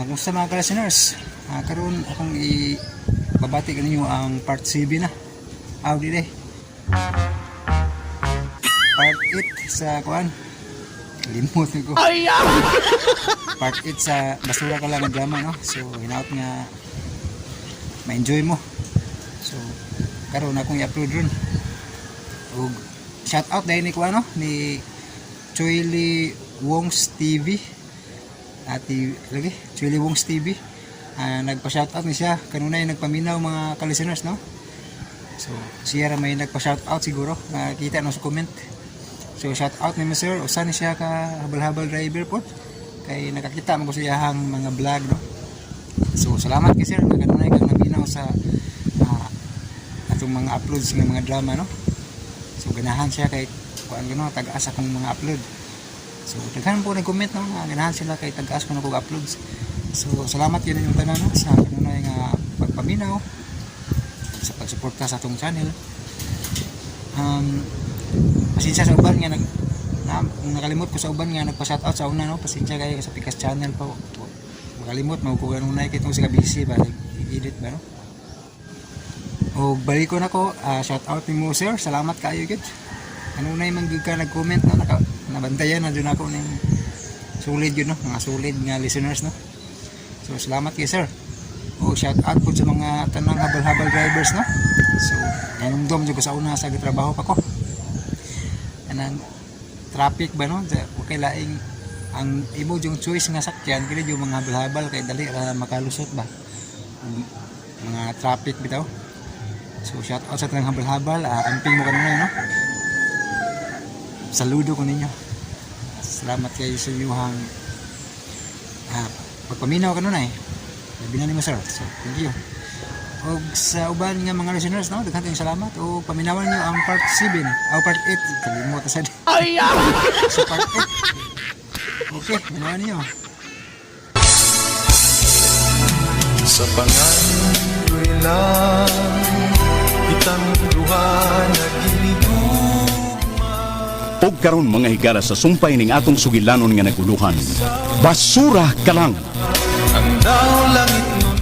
Kumusta mga ka-listeners? Karon akong ibabati kaninyo ang part 7 na. Aw, di eh. Part 8 sa kuan. Limot ko. Part 8 sa Basura Ka Lang nga drama, no? So, hinaot nga ma-enjoy mo. So, karon akong i-upload ron. Ug shout out dahil ni kuan, no? Ni Choily Wongs TV. Ati lagi Chili Wongs TV. Nagpa-shoutout ni siya kanunay nagpaminaw, mga ka-listeners, no? So siya ra may nagpa-shoutout siguro, nakita no sa comment. So shout out ni sir, usa ni siya ka habal-habal driver pod kay nakakita man ko sa iyahang mga vlog, no? So salamat kay sir nga kanunay kang naminaw sa atong mga uploads ng mga drama, no? So ganahan siya kay kuan gano tag-as akong mga upload. So, daghan po nag-comment, no, nga ganahan sila kay tag-as ko na kog uploads. So, salamat yun inyong tanan, no, sa kanunay nga pagpaminaw sa pagsuporta sa atong channel. Pasensya sa uban nga kung nakalimot ko sa uban nga nagpa-shoutout sa una, no, pasensya kayo sa Pikas channel po. Makalimot mo ko kanunay kay tungod sa busy ba, edit ba, no. O balik ko na ko, shout out ni mo sir, salamat kayo gid. Kanunay man gyud ka nag-comment, no, nabantayan na jud ako ning solid yun, no, mga solid nga listeners, no. So salamat kay sir. O shout out po sa mga tanang habal-habal drivers, no. So ganumdum jud ko sa una sa trabaho pa ko. Anang traffic ba, no? Okay laing ang imo yung choice nga sakyan kini yung mga habal-habal kay dali ra makalusot ba. Ang mga traffic bitaw. So shout out sa tanang habal-habal, amping mo kanunay, no. Saludo ko ninyo. Salamat kayo sa inyong pagpaminaw kanunay. Labi na nimo sir. So thank you. Og sa uban nga mga listeners, no, daghan kayong salamat og paminawan niyo ang part 7 o part 8. Kalimot sa sa part 8. Okay, minawan niyo. Sa pangandoy lang kitang duha naghinigugma. Og karon mga higala, sa sumpay ning atong sugilanon nga naguluhan. Basura ka lang. Ang daw langit nun.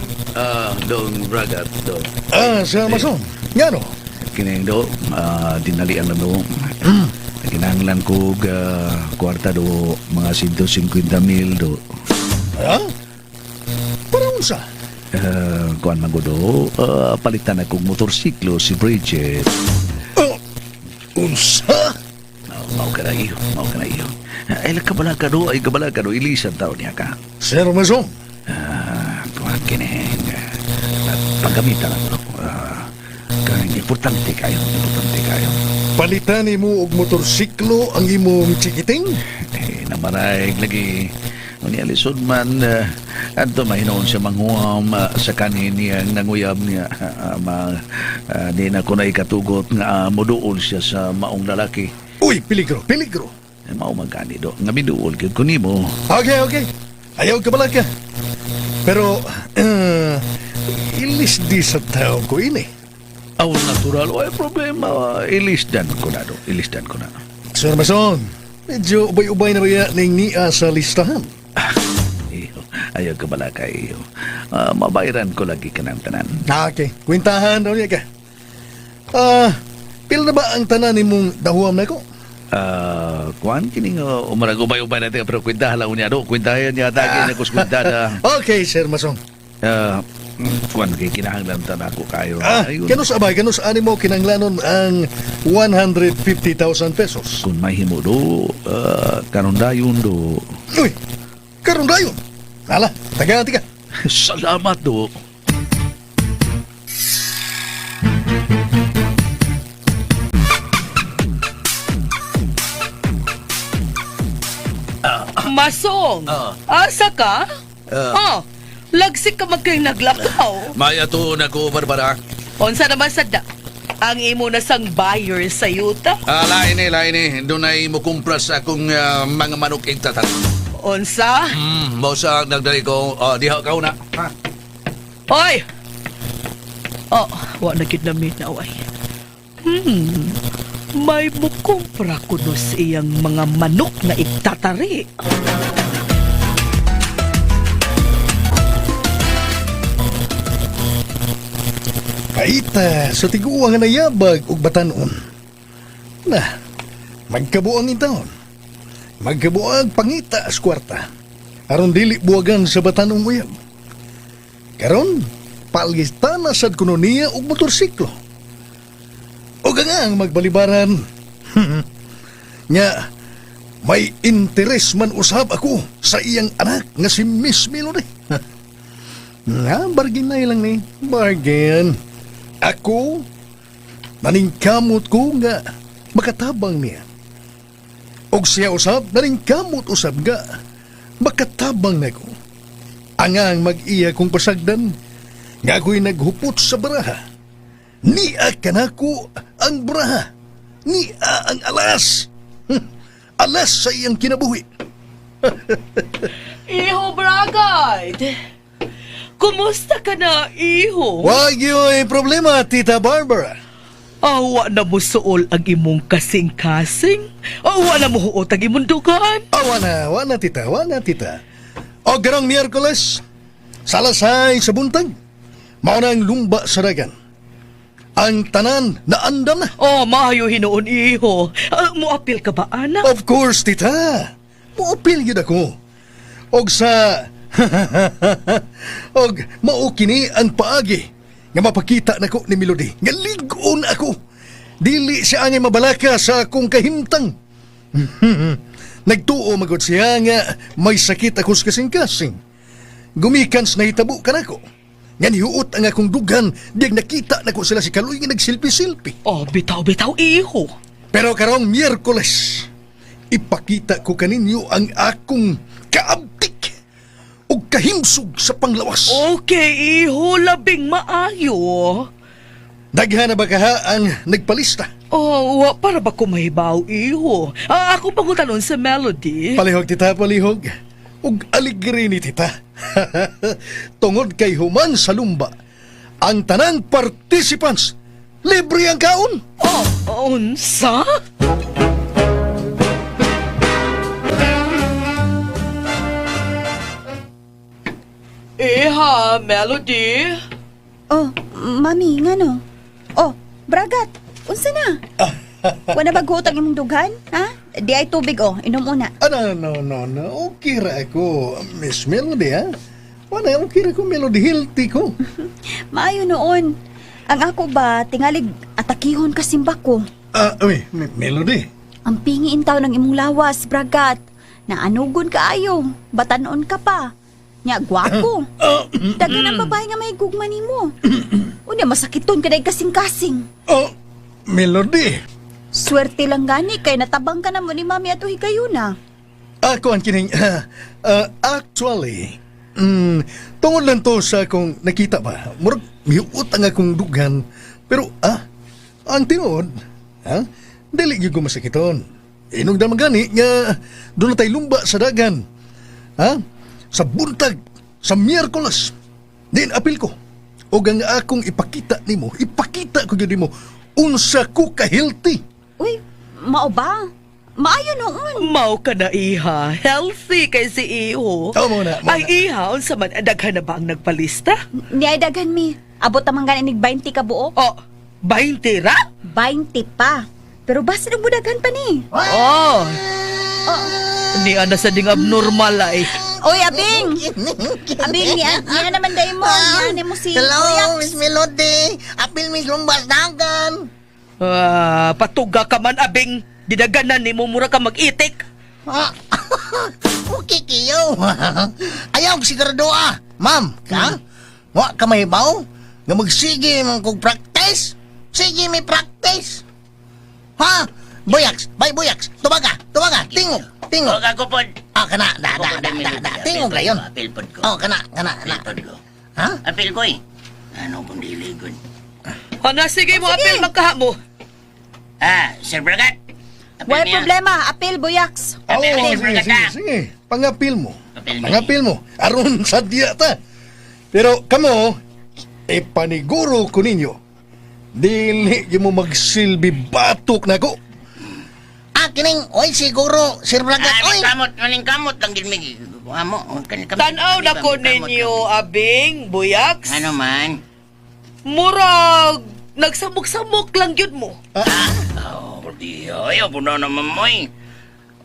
Dong Bragat, do. Sa Mason. Ngano? Kining do, dinalian lang do. Kinahanglan ko og kwarta do, mga 150 mil do. Ha? Para unsa? Kuan man ko do, palitan akong motorsiklo si Bridget. Oh, unsa? Mao ka na iyo, mao ka na iyo. Ay, kabala ka do, ay kabala ka do, ilisan tao niya ka. Sir Mason. Kuan kining, paggamitan ako do. Kanang importante kayo, importante kayo. Palitan nimo og motorsiklo ang imong chikiting? Eh, namaraig lagi. Unya lisod man, adto mahinoon siya manghuam sa kanin niyang nanguyab niya. Di na ko na ikatugot nga moduol siya sa maong lalaki. Uy, peligro, peligro. Eh, mao man gani do. Nga miduol gyud ko nimo. Okay. Ayaw ka ka. Pero, ilis di sa tao ko ini. Aw natural, way problema. Ilisdan ko na do. Ilisdan ko na. Sir Mason, medyo ubay-ubay na ba ning niya sa listahan? Iyo, ayaw ka bala kay iyo. Mabayaran ko lagi kanang tanan. Okay, kwentahan daw niya ka. Pila na ba ang tanan nimong dahuam na ko? Kuan kining umarag ubay-ubay natin pero kwentahan lang niya do. Kwentahan niya tagi na kus kwenta. Okay, Sir Mason. Kuan kay kinahanglan ta nako kayo. Ayun. Kanus abay, kanus ani mo kinanglanon ang 150,000 pesos? Kung mahimo do, karon dayon do. Uy, karon dayon. Ala, taga tika. Salamat do. Masong, asa ka? Oh, lagsik ka magkay naglakaw. Maya to nako, Barbara. Unsa naman sa da? Ang imo na sang buyer sa yuta? Lain eh, lain eh. Doon ay mukumpra sa akong mga manok tatan. Unsa? Mao sa nagdali ko, diha ka una. Ha? Oy! Oh, wa na gid naminaw ay. May mukumpra kuno sa iyang mga manok na igtatari. Naita sa tiguang nga nayabag ug batanon. Na, magkabuang intawon. Magkabuang pangita sa kwarta. Aron dili buwagan sa batanong uyab. Karon, palgistana sad kuno niya og motorsiklo. Og ang ang magbalibaran. Nya, may interes man usab ako sa iyang anak nga si Miss Melody. Nga, bargain na lang ni. Bargain. Ako, naningkamot ko nga makatabang niya. Og siya usab, naningkamot usab nga makatabang na ko. Ang mag-iya kong pasagdan, nga ako'y naghupot sa baraha. Niya kanako ang baraha. Niya ang alas. Alas sa iyang kinabuhi. Iho, Bragad! Kumusta ka na, iho? Wag yo'y problema, Tita Barbara. Awa na mo suol ang imong kasing-kasing? Awa na mo huot ang imong dugan? Ah, wana, wana, tita, wana, tita. O garong Miyerkules, salasay sa buntag, mao na ang lumba sa dagan. Ang tanan na andam na. Oh, maayo hinuon, iho. Ah, muapil ka ba, anak? Of course, tita. Muupil yun ako. Og sa... Og mao kini ang paagi nga mapakita nako ni Melody. Nga lig-on ako. Dili siya angay mabalaka sa akong kahimtang. Nagtuo magod siya nga may sakit ako sa kasing-kasing. Gumikan sa nahitabo kanako. Nga nihuot ang akong dugan, diag nakita nako sila si Kaloy nga nagsilpi-silpi. Oh, bitaw, bitaw, iho. Pero karong Miyerkules, ipakita ko kaninyo ang akong kaabtik ug kahimsog sa panglawas. Okay, iho, labing maayo. Daghan na ba kaha ang nagpalista? Oh, wa, para ba kumahibaw, iho? Ah, ako pangutanon sa Melody. Palihog tita, palihog. Ug aligre ni tita. Tungod kay human sa lumba, ang tanang participants, libre ang kaon. Oh, unsa? Iha, Melody. Oh, mami, ngano? Oh, Bragat, unsa na? Wala ba guot ang imong dughan? Ha? Di ay tubig oh, inom una. Ah, no, no, no, no. Okay ra ako. Miss Melody, ha? Wala, okay ra ko, Melody. Healthy ko. Maayo noon. Ang ako ba, tingalig atakihon ka simba ko. Ah, uy, Melody. Ang pingiin taw ng imong lawas, Bragat. Naanugon ka ayo, batanon ka pa. Nya, gwapo. Daghan ang babae nga may gugma nimo. Unya, masakiton ka dahil kasing-kasing. Oh, Melody. Swerte lang gani kay natabang ka na mo ni mami at higayuna. Ako ang kining, actually, tungod lang to sa akong nakita ba, murag miuot ang akong dughan, pero ang tinuod, ha, dili gyud ko masakiton. Inog naman gani nga doon na tayo lumba sa dagan. Ha? Sa buntag, sa Miyerkules, din apil ko. O ang akong ipakita nimo, ipakita ko gyud nimo unsa ko ka healthy. Uy, mao ba? Maayo noon. Mao ka na, iha. Healthy kay si iho. Oh, mo na, mo Ay, na. iha, unsa man, daghan na ba ang nagpalista? Niay daghan mi. Abot naman gani nig 20 ka buok. Oh, 20 ra? 20 pa. Pero basta nang budaghan pa ni. Oh. Oh. Ni ana sa ding abnormal ay. Oy, Abing! Abing, niya, niya naman day mo. Niya ni mo si Hello, Kuya. Miss Melody. Apil Miss Lumbas Dagan. Ah, patuga ka man abing. Didaganan ni mo mura ka mag-itik. Ah, okay kiyo. Ayaw sigurado ah. Ma'am, ka? Wa ka mahibaw? Nga magsige man kog practice. Sige mi practice. Ha? Boyax, bay boyax. Tubaga, tubaga, tingog, tingog. Og ako pod. Ah, kana, da, da, da, da, da. Tingog ra yun. Apil pod ko. Oh, kana, kana, Apil kana. pod ko. Ha? Apil ko eh. Ano kung dili gud. Ana, sige mo, apil, magkaha mo. Ah, Sir Bragat. Apil Way niya. problema. Apil, Boyax. Oo, Apil, sige, Sir Bragat, sige, ah. sige. Pangapil mo. Apil mo. Pangapil mo. Aron sa diya ta. Pero kamo, e paniguro ko ninyo, dili gyud mo magsilbi batok nako. Ah, kining, oy, siguro, Sir Bragat, Ah, oy. kamot, maning kamot lang gid mi. Amo, kan kamot. Tanaw na ko ninyo, abing, buyaks. Ano man? Murag nagsamok-samok lang gyud mo. Oh, di ayaw po na naman mo eh.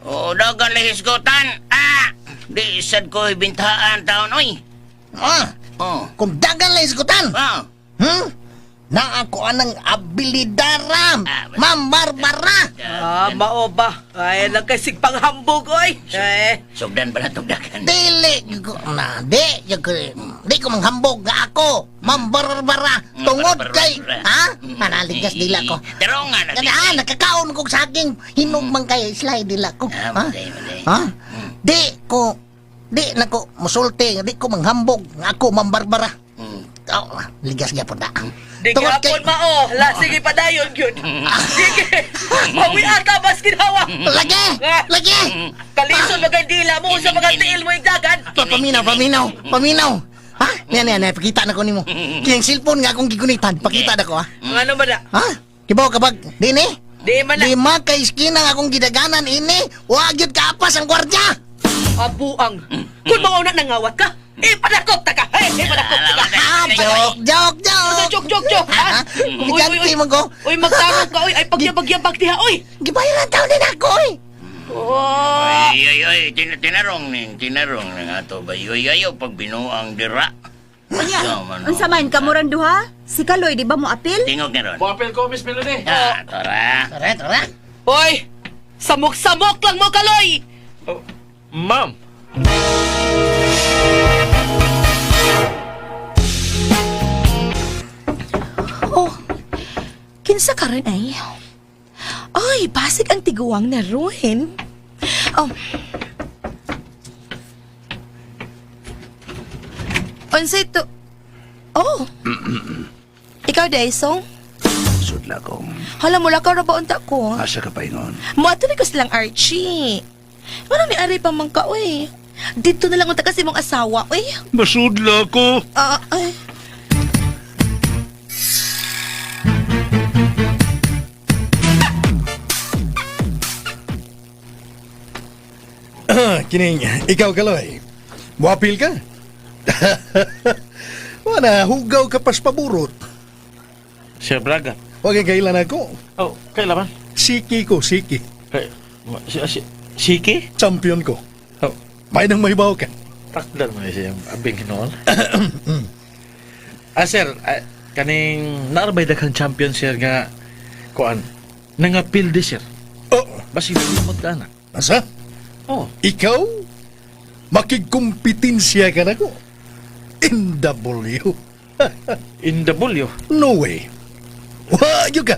Oh, dagan lang hisgutan. Ah! Di sad ko ibintahan taon, oy. Ah, Oh. kung dagan lang isgutan. Oh. Naa ko anang abilidaram. Ah, Ma'am Barbara. Ah, mao ba? Ay, lang kay sigpanghambog oy. Eh, Sugdan pa na itong dagan. Dili ko na di yung ko di ko manghambog nga ako. Ma'am Barbara tungod kay ha? Manaligas dila ko. Pero nga na. Kana ah, nakakaon kog saging hinog man kay slide dila ko. Ah, Ha? matay, matay. Ha? Di ko di na ko musulti, di ko manghambog nga ako Ma'am Barbara. Oh, ligas gyapon na. di gihapon mao. La sige padayon gyud. Sige. Mawi ata bas ginawa. Lagi! Lagi! Kalisod magay dila mo sa mga tiil mo igdagan. Pa, paminaw, paminaw, paminaw. Ha? Niya, niya, niya, pakita na ko nimo. Kiyang cellphone nga akong gigunitan, pakita na ko, ha? Ano ba na? Ha? Kibaw ka bag, dini? Di man na. Lima ka iskina nga akong gidaganan ini, wa gyud kaapas ang gwardya. Abuang. Kung mga una nangawat ka, ipadakop ta ka. Hey, ipadakop ta ka. Ah, joke, joke, joke. Joke, joke, joke. Ha? Giganti man ko. Uy, magtarong ka, uy. Ay, pagyabag-yabag diha, uy. Gibayaran taon din ako, eh. Oh. Ay, ay, ay, tinarong ning ato ba? Ay, ayaw pag binuang dira. Unya, No, man, unsa man kamurang duha? Si Kaloy di ba mo apil? Tingog na ron. Moapil ko, Miss Melody. Ah, tara. Tara, tara. Hoy, samok-samok lang mo, Kaloy. Oh, ma'am. Oh, kinsa ka rin ay? Ay, basig ang tiguang na ruin. Oh. Unsa ito? Oh. Ikaw, Daesong? Sudla ko. Hala, mula ka ra ba unta ko? Asa ka pa ingon? Muadto ni ko silang Archie. Wala ni Ari pa man ka, uy. Dito na lang unta kasi mong asawa, uy. Masudla ko. Ah, ay. Kining, ikaw Kaloy. Muapil ka? Wala, hugaw ka pas paburot. Sir Braga. Huwag kay kailan ako. Oh, kailan man? Siki ko, siki. Kay, si, si, Siki? Champion ko. Oh, May nang mahibaw ka. takdan mo na siya abing hinoon. Ah, sir, ah, kaning naarbay daghang champion sir nga kuan nangapil di sir. Oh, Basi limot ka na. asa? Oh, Ikaw? Makigkumpetensya ka na ko. NW. in the bulyo. No way. Wa, yun ka.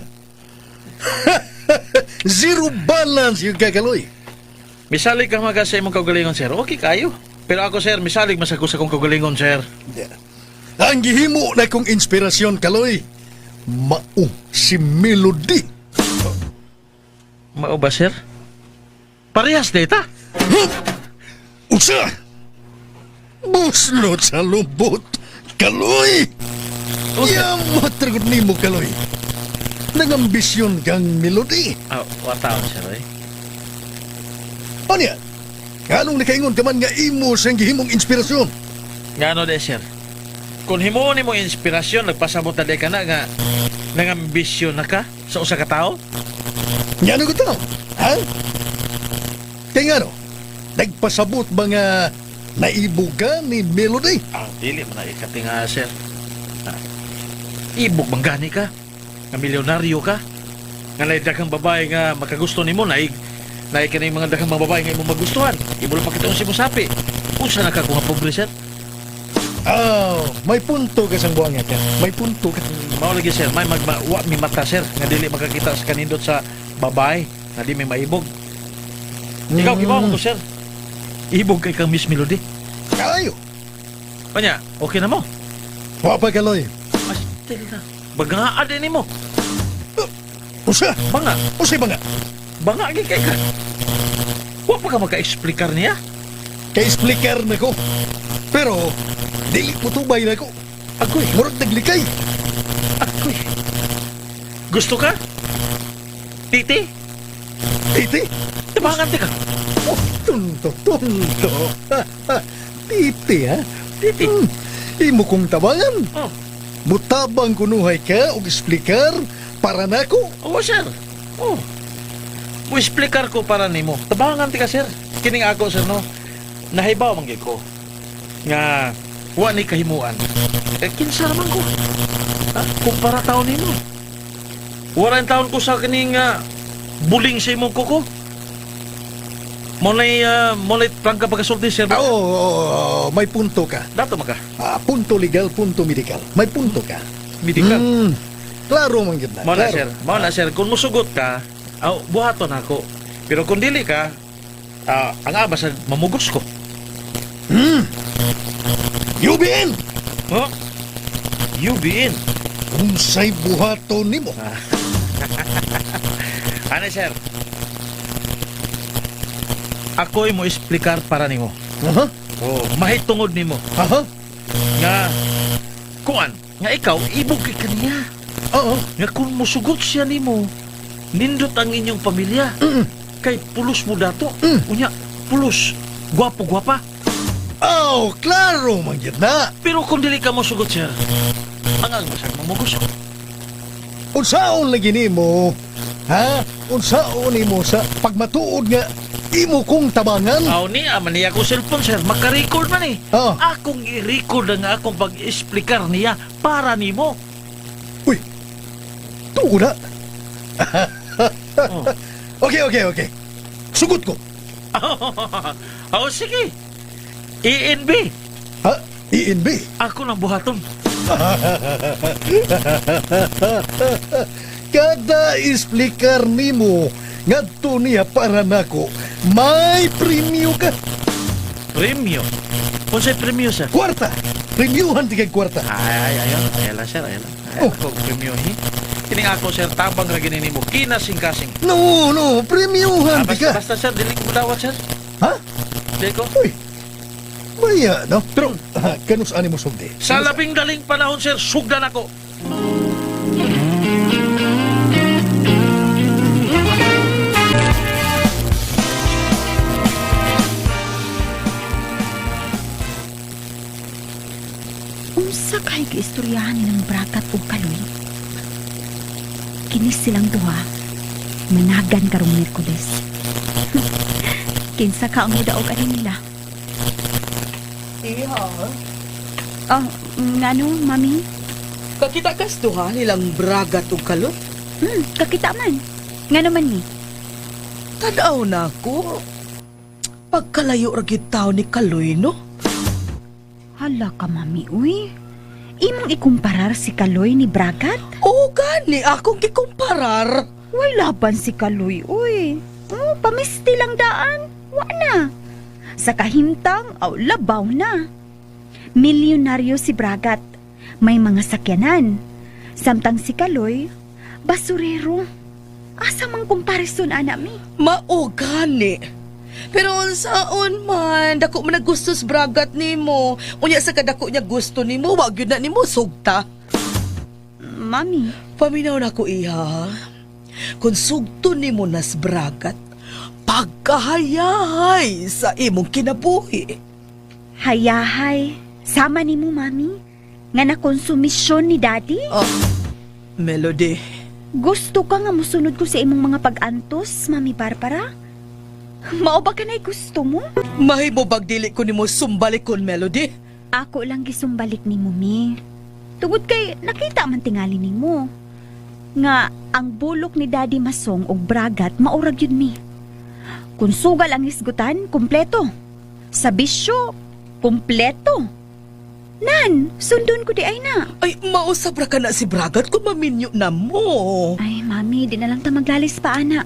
Zero balance yun ka, Kaloy. Misalig ka maga sa imong kaugalingon sir. Okay kayo. Pero ako sir, misalig mas ako sa akong kaugalingon sir. Ang gihimo na kong inspirasyon, Kaloy, mao si Melody. Mao ba sir? Parehas data. Usa! Buslot sa lubot, Kaloy! Yamot tragod nimo, Kaloy. Nangambisyon kang Melody. Ah, wataon sir eh. Ano yan? Anong nakaingon ka man nga imo sa gihimong inspirasyon? Ngano de sir? Kung himuon nimo inspirasyon, nagpasabot na di ka na nga nangambisyon na ka sa usa ka tawo? Nga ano ko tao? Ha? Kaya nga no, nagpasabot ba nga naibog ka ni Melody? Ah, dili man na ikatinga, sir. Ah, ibog bang gani ka? Nga milyonaryo ka? Nga naay daghang babae nga makagusto nimo naig naay ka mga daghang mga babae nga imong magustuhan. Imo lang pakitaon si Musapi. Unsa na ka kung nga pobre, sir? Ah, may punto ka sang buwangya ka. May punto ka. Mao lagi sir, may magma wa mi mata sir nga dili makakita sa kanindot sa babae nga di may maibog. Ikaw kibaw mo to sir. Ibog kay kang Miss Melody. Kayo. Kanya, okay na mo. Wa pa kaloy. Astil na. Bagaa din nimo. Usa, Banga, usay ba nga? banga gyud kay ka. Wa pa ka maka-explicar niya. Kay explicar na ko. Pero, dili mo tubay na ko. Agoy, Murag naglikay. agoy. Gusto ka? Titi, Titi. tabangan ti ka. Oh, tunto, tunto. Titi, ha? Titi. Imo kong tabangan. Oh. Mutabang kunuhay ka og explicar para nako. Oo, sir. Oh. Mo-explicar ko para nimo. Tabangan ti ka, sir. Kining ako, sir, no. Nahibaw man gyud ko nga wa ni kahimuan. Eh, kinsa naman ko? Ha? Kumpara taon nimo. Wala ang taon ko sa kining buling sa imong kuko. Mo prangka pagkasulti, sir. Ah, oo, oo, oo, may punto ka. Dato maka. Ah, punto legal, punto medical. May punto ka. Medical. Klaro man gyud na. Mao na klaro. sir, mao na sir, kung musugot ka, aw buhaton ako. Pero kung dili ka, ang aba sa mamugos ko. UBN! Huh? You be in. Unsay buhaton nimo? Ano sir? Ako'y mo explicar para nimo. Aha. Oh, mahitungod nimo Aha. nga kuan nga ikaw ibog kay kaniya. Oo. Nga kung musugot siya nimo, nindot ang inyong pamilya. Kay pulos mo dato. Unya, pulos. Gwapo gwapa. Oh, klaro man gyud na. Pero kung dili ka mosugot sir, ang basag mamugos ko. Unsaon lagi nimo? Ha? Unsaon nimo sa pagmatuod nga imo kong tabangan? Aw ni, aman niya akong cellphone, sir. Maka-record man eh. Oo. Akong i-record ang akong pag-explicar niya para nimo. Uy. Tuo na. Oh. Okay. Sugot ko. Oh, sige. ENB. Ha? ENB. Ako nang buhaton. Kada explicar nimo ngadto niya para nako, may premyo ka. Premyo. Unsay premyo, sir? Kwarta. Premyuhan ti kag kwarta. Ay, ay, ayaw. Ayaw lang, sir. Ayaw lang. Ayaw Oh. ako premyo, he? Kining ako, sir, tabang ra gini nimo. Kinasing-kasing. No, premyuhan Ah, ti basta, ka. basta, sir, dili ko mudawat, sir. Ha? Dili ko. Uy. Maya, no? Pero, kanus ani mo sugdi? Sa labing daling panahon, sir, sugdan ako. Unsa kay giistoryahan nilang Bragat ug Kaloy? Kini silang duha, managan karong Miyerkules. Kinsa ka ang mudaog ani nila? Iha. Oh, ngano, mami? Kakita kas duha nilang Bragat ug Kaloy. Kakita man. Ngano man ni? Tanaw na ako. Pagkalayo ra gyud taw ni Kaloy, no? Hala ka, mami, uy. Imong ikumparar si Kaloy ni Bragat? Oo gani akong gikumparar. Way laban si Kaloy, uy. Oh, pamisti lang daan. Wa na. Sa kahimtang, aw, labaw na. Milyonaryo si Bragat. May mga sakyanan. Samtang si Kaloy, basurero. Asa mang komparison, ana mi? Mao gani. Pero unsaon man, dako man naggusto sa Bragat nimo. Unya sa kadako niya gusto nimo, wa gyud na nimo sugta. Mami, Paminaw na ko iha. Kung sugto nimo nas Bragat, pagkahayahay sa imong kinabuhi. hayahay. Sama nimo, mami. Nga na konsumisyon ni Daddy? Oh, Melody. Gusto ka nga musunod ko sa imong mga pag-antos, Mami Barbara? Mao ba ka na'y gusto mo? Mahimo bag dili ko nimo sumbalikon, Melody? Ako lang gisumbalik ni mi. Tungod kay nakita man tingali nimo. Nga ang bulok ni Daddy Masong og Bragat maurag yun mi. Kung sugal ang hisgutan, kumpleto. Sa bisyo, kumpleto. Nan, sundon ko di ay na. Ay, mausap ra ka na si Bragat kung maminyo na mo. Ay, mami, di na lang ta maglalis pa, ana.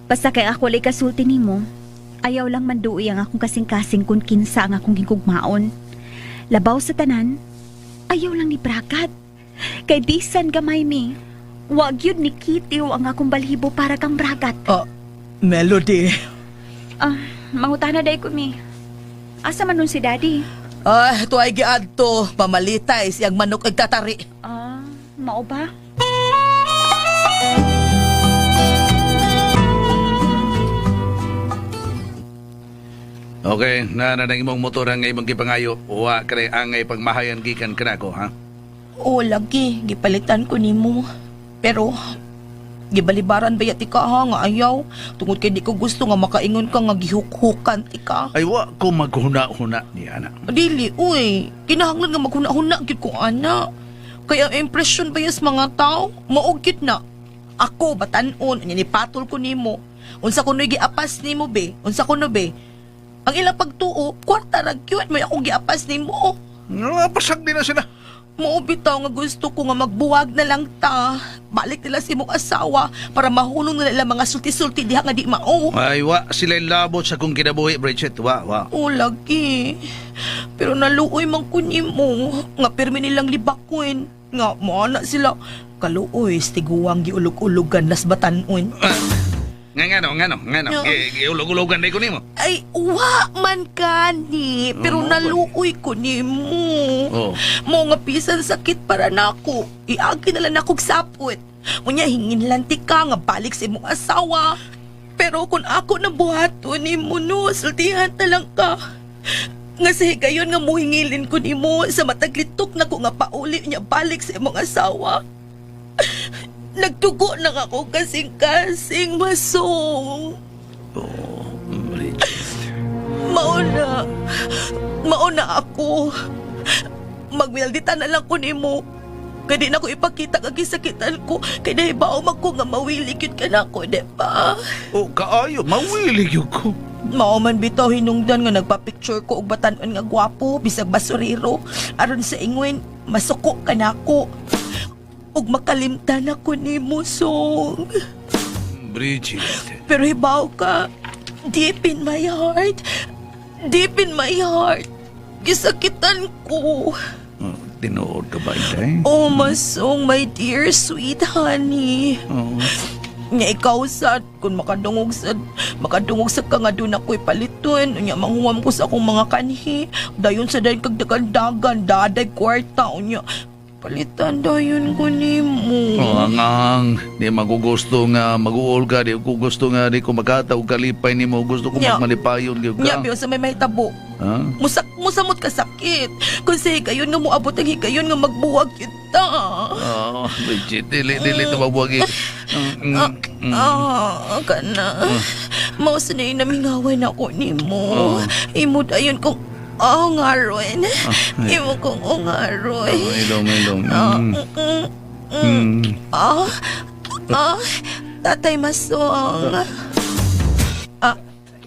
Basta kay ako lay kasulti nimo, ayaw lang manduoy ang akong kasing-kasing kung kinsa ang akong higugmaon. Labaw sa tanan, ayaw lang ni Bragat. Kay bisan gamay mi, wag yun ni Kitiw ang akong balhibo para kang Bragat. Ah, Melody. Ah, mangutana day ko mi. Asa man nun si Daddy? Ay, tuay giadto, pamalitay siyang manok ag tatari. Ah, mao ba? Okay, na na imong motor ang imong gipangayo. Wa kare angay pagmahayan gikan kanako, ha? Oo, lagi. Gipalitan ko nimo. Pero, gibalibaran ba ti ka ha nga ayaw? Tungod kay di ko gusto nga makaingon ka nga gihukhukan ti ka. Ay, wa ko maghuna-huna ni ana. Dili, uy. Kinahanglan nga maghuna-huna gyud ko ana. Kaya ang impression ba sa mga tao? Maugit na. Ako, batanon, nya nipatol ko nimo. Unsa kuno'y giapas nimo be? Unsa kuno be? Ang ilang pagtuo, kwarta ra gyud may akong giapas nimo. Nga, pasag din na sila. Mao bitaw nga gusto ko nga magbuwag na lang ta. Balik nila si mong asawa para mahunong nila ilang mga sulti-sulti diha nga di mao. Ay, wa sila labot sa kong kinabuhi, Bridget. Wa, wa. O lagi. Pero naluoy man ko nimo nga pirmi nilang libakwin. Nga moana sila. Kaluoy, stiguang giulog-ulogan las batanon. Nga, nga no, nga no, nga no. No. Giulog-ulogan na ko nimo. Ay, wa man kani. Pero Oo, naluoy ko nimo. Oh. Mo nga bisan sakit para nako. Iagi na lang nakog sapot. Unya hingin lang ti ka nga balik sa imong asawa. Pero kung ako na buhaton nimo no, sultihan na lang ka. Nga sa higayon nga muhingilin ko nimo sa mataglitok na ko nga pauli niya balik sa imong asawa. Nagdugo na ako kasing-kasing masong. Oh, Bridget. Mauna. Mauna ako. Magwildita na lang ko nimo. Kay di na ko ipakita kag gisakitan ko. Kay nahibaw man ko nga mawili gyud ka na ako, di ba? Oh, kaayo, mawili gyud ko. Mao man bitaw hinungdan nga nagpa-picture ko og batan-on nga gwapo bisag basurero aron sa ingwen masuko ka nako. Ug makalimtan ako nimo, Song. Bridget. Pero hibaw ka, deep in my heart, deep in my heart, gisakitan ko. Oh, tinuod ka ba, Inday? Oh, masong, my dear sweet honey. Oh. Nga ikaw sad, kung makadungog sad, makadungog sad ka nga doon ako'y paliton. Unya, manghuam ko sa akong mga kanhi. Dayon sa dayon kag dagan-dagan, daday kwarta. Unya, palitan dayon ko nimo. Oh, ang ang di magugusto nga maguol ka, di ko gusto nga di ko makata og kalipay nimo, gusto ko Nya. magmalipayon gyud Nya, ka. biyo sa may mahitabo. Ha? Musak musamot ka sakit. Kung sa higayon nga moabot ang higayon nga magbuwag kita. Oh, Bridget, dili dili to mabuwagi. Mm, mm, mm. Ah, kana. Mao sa na namingaway na ko nimo. Oh. Imo dayon kong oh ngaron. ay. Imo kong oh ngaron. Oh, ilong, ilong. Ah, Mm. mm, mm. Mm. Ah, ah, tatay masong. Ah,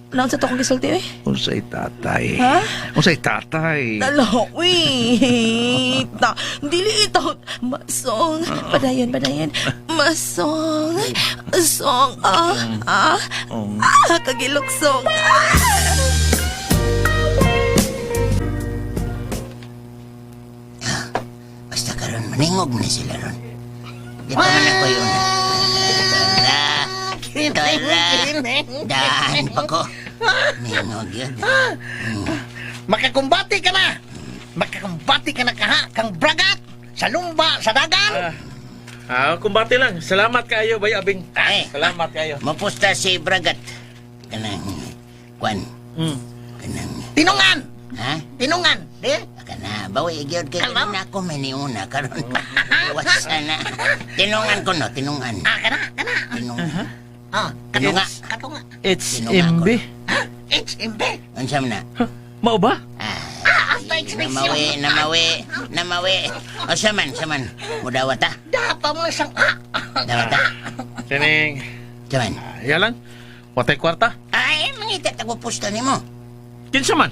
naon sa to kong gisulti eh? Unsay tatay? Ha? Unsay tatay? Dala, wait. Na, dili ito. Masong. Padayon, padayon. Masong. Song. Ah, ah. Oh. Ah, kagiluksong. Ah! Basta karon maningog na sila ron. Di pa man ako yun. Tara, tara. Daan pa ko. Ningog yun. Makakumbati ka na! Makakumbati ka na kaha, kang bragat! Sa lumba, sa dagan! Ah, kumbate lang. Salamat kayo, Bay Abing. Eh. Salamat kayo. Mapusta si Bragat. Kanang, kwan. Kanang, Tinungan! ha? Tinungan! Di? Kana, bawi gyud kay Kalma. na ako may niuna karon. Wasa na. Tinungan ko no, tinungan. Ah, kana, kana! Tinungan. Ah, Tinunga. katunga. It's Tinunga ko. MB. HMB! Unsa man na? Mao ba? Ah, hasta expression! Namawi, namawi, namawi. O saman, saman. Mudawat ta. Dapa mo isang ah! Dawat ta. Kining, Saman. yalan. Watay kwarta. Ay, mangita ta ko pusta nimo. Kinsa man?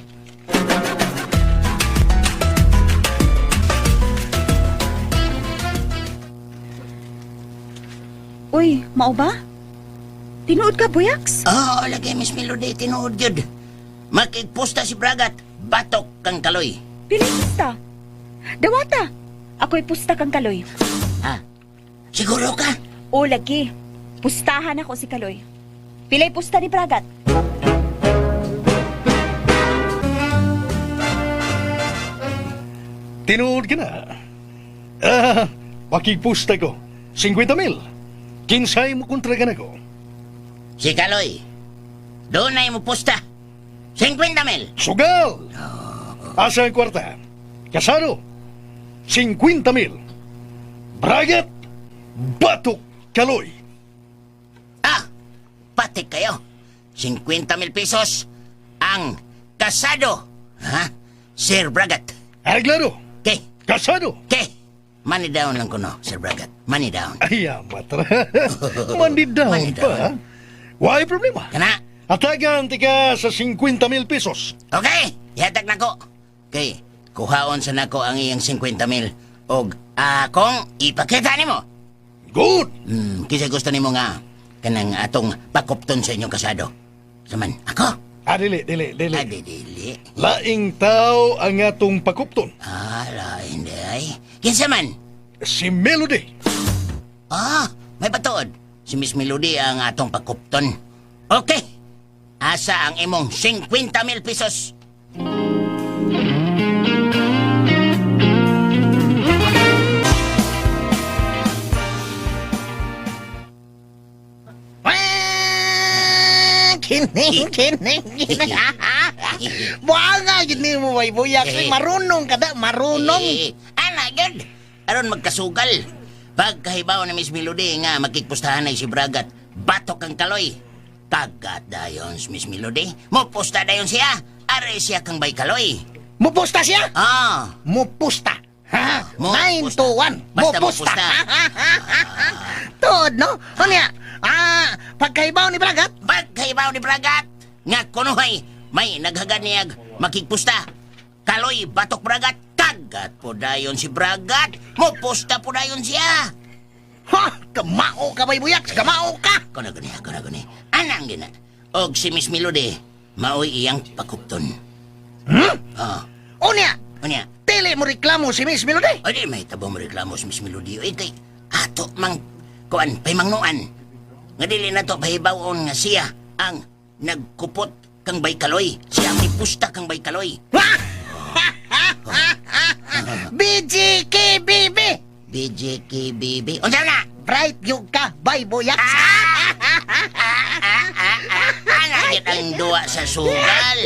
Uy, mao ba? Tinuod ka, Buyaks? Oo, oh, lagi Miss Melody, tinuod yun. Makigpusta si Bragat, batok kang kaloy. Pili pusta. Dawata. Ako'y pusta kang Kaloy. Ha? Siguro ka? O lagi. Pustahan ako si Kaloy. Pilay pusta ni Bragat. Tinuod ka na. Ah, makigpusta ko. 50 mil. Kinsay mo kontra ka na ko. Si Kaloy, doon na mo pusta. 50 mil. Sugal! Asa ang kwarta? Kasaro? 50 mil. Bragat, Batok Kaloy. Ah, patik kayo. 50 mil pesos ang kasado. Ha? Sir Bragat. Areglado. Okay. Kasado. Okay. Money down lang kuno, Sir Bragat. Money down. Ay, matra. Money down Money pa. down. Why problema? Kana. Atagan tika sa 50 mil pesos. Okay, ihatag nako. Okay, kuhaon sa nako ang iyang 50 mil og akong ipakita nimo. Good. Kinsa gusto nimo nga kanang atong pakupton sa inyong kasado. Saman, ako? Ah, dili, dili, dili. Ah, di, dili. Laing tao ang atong pakupton. Ah, lain di ay. Kinsa man? Si Melody. Ah, may patuod. Si Miss Melody ang atong pakupton. Okay. Asa ang imong 50 mil pesos? Ah, kining, kining, kining. Buanga, gid ni mo, bay buyak. Marunong ka da, marunong. Eh, ana, gud. Aron magkasugal. Pagkahibaw ni Miss Melody nga makigpustahan ay si Bragat, batok ang kaloy. Kagat dayon si Miss Melody. Mupusta dayon siya. Are siya kang bay kaloy. Mupusta siya? Ah. Mupusta. Ha? Mupusta. 9 to 1. Basta Mupusta. mupusta. Tuod, no? Unya, pagkahibaw ni Bragat? Pagkahibaw ni Bragat, nga kunuhay, may naghagad niyag makigpusta. Kaloy, batok Bragat, kagat po dayon si Bragat. Mupusta po dayon siya. Ha? Kamao ka, bay buyak. Kamao ka. Kuno gani, kuno gani. Anang gina. Og si Miss Melody, maoy iyang pakupton. Hmm? Ah. Unya, Unya. Dili mo reklamo si Miss Melody. O di may tabo mo reklamo si Miss Melody. Oy kay ato mang kuan paymangnuan. Nga dili na to pahibawon nga siya ang nagkupot kang Baykaloy. Siya ang nipusta kang Baykaloy. BGKBB. BJKBB. Unsa na? Bright yung ka, bay buyak. Ana gid ang duwa sa sugal.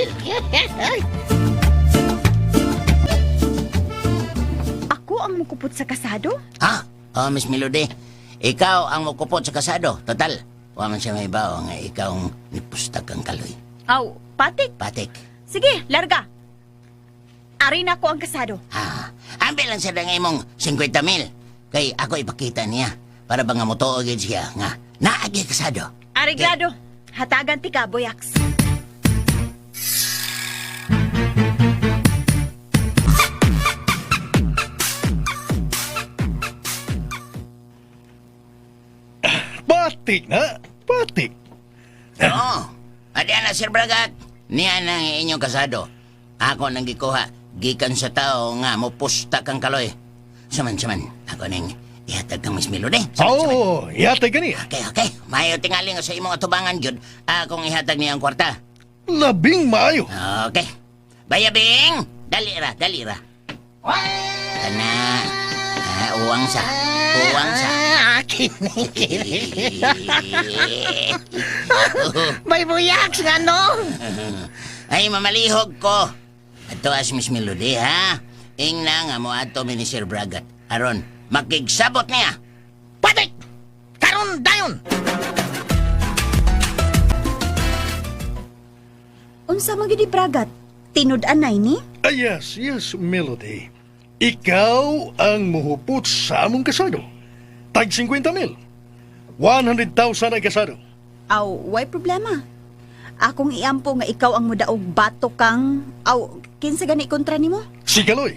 Ako ang mukupot sa kasado? Ha? Oh, Miss Melody, ikaw ang mukupot sa kasado. Total, wa man siya may bao nga ikaw ang nipusta kang kaloy. Aw, patik. Patik. Sige, larga. Ari na ako ang kasado. Ha, ambil lang sa nga imong 50 mil. Kay ako ipakita niya para ba nga motuo gid siya nga naagi kasado. Areglado. Hatagan ti ka, Boyaks. Batik na, batik. Oo. Adi na Sir Bragat. Niya nang inyong kasado. Ako nang gikuha gikan sa tao nga mopusta kang kaloy. Saman saman ako nang ihatag kang Miss Melody. Saman, saman. Oo, oh, ihatag ka niya. Okay, okay. Mayo tingali nga sa imong atubangan gyud. Akong ihatag niya ang kwarta. Labing maayo. Okay. Bayabing, dali ra, dali ra. Kana. Ah, uwang sa. Uwang sa. Ah, kining, kining. Bay buyak, nga no? Ay, mamalihog ko. Ato as Miss Melody, ha? Ingna nga mo ato mi ni Sir Bragat. Aron, makigsabot niya. Patik! Karon dayon! Unsa man gyud ni Bragat? Tinud-anay ni? Ah, yes, yes, Melody. Ikaw ang muhupot sa among kasado. Tag 50 mil. 100,000 ang kasado. Aw, way problema. Akong iampo nga ikaw ang mudaog bato kang aw kinsa gani kontra nimo? Si Kaloy.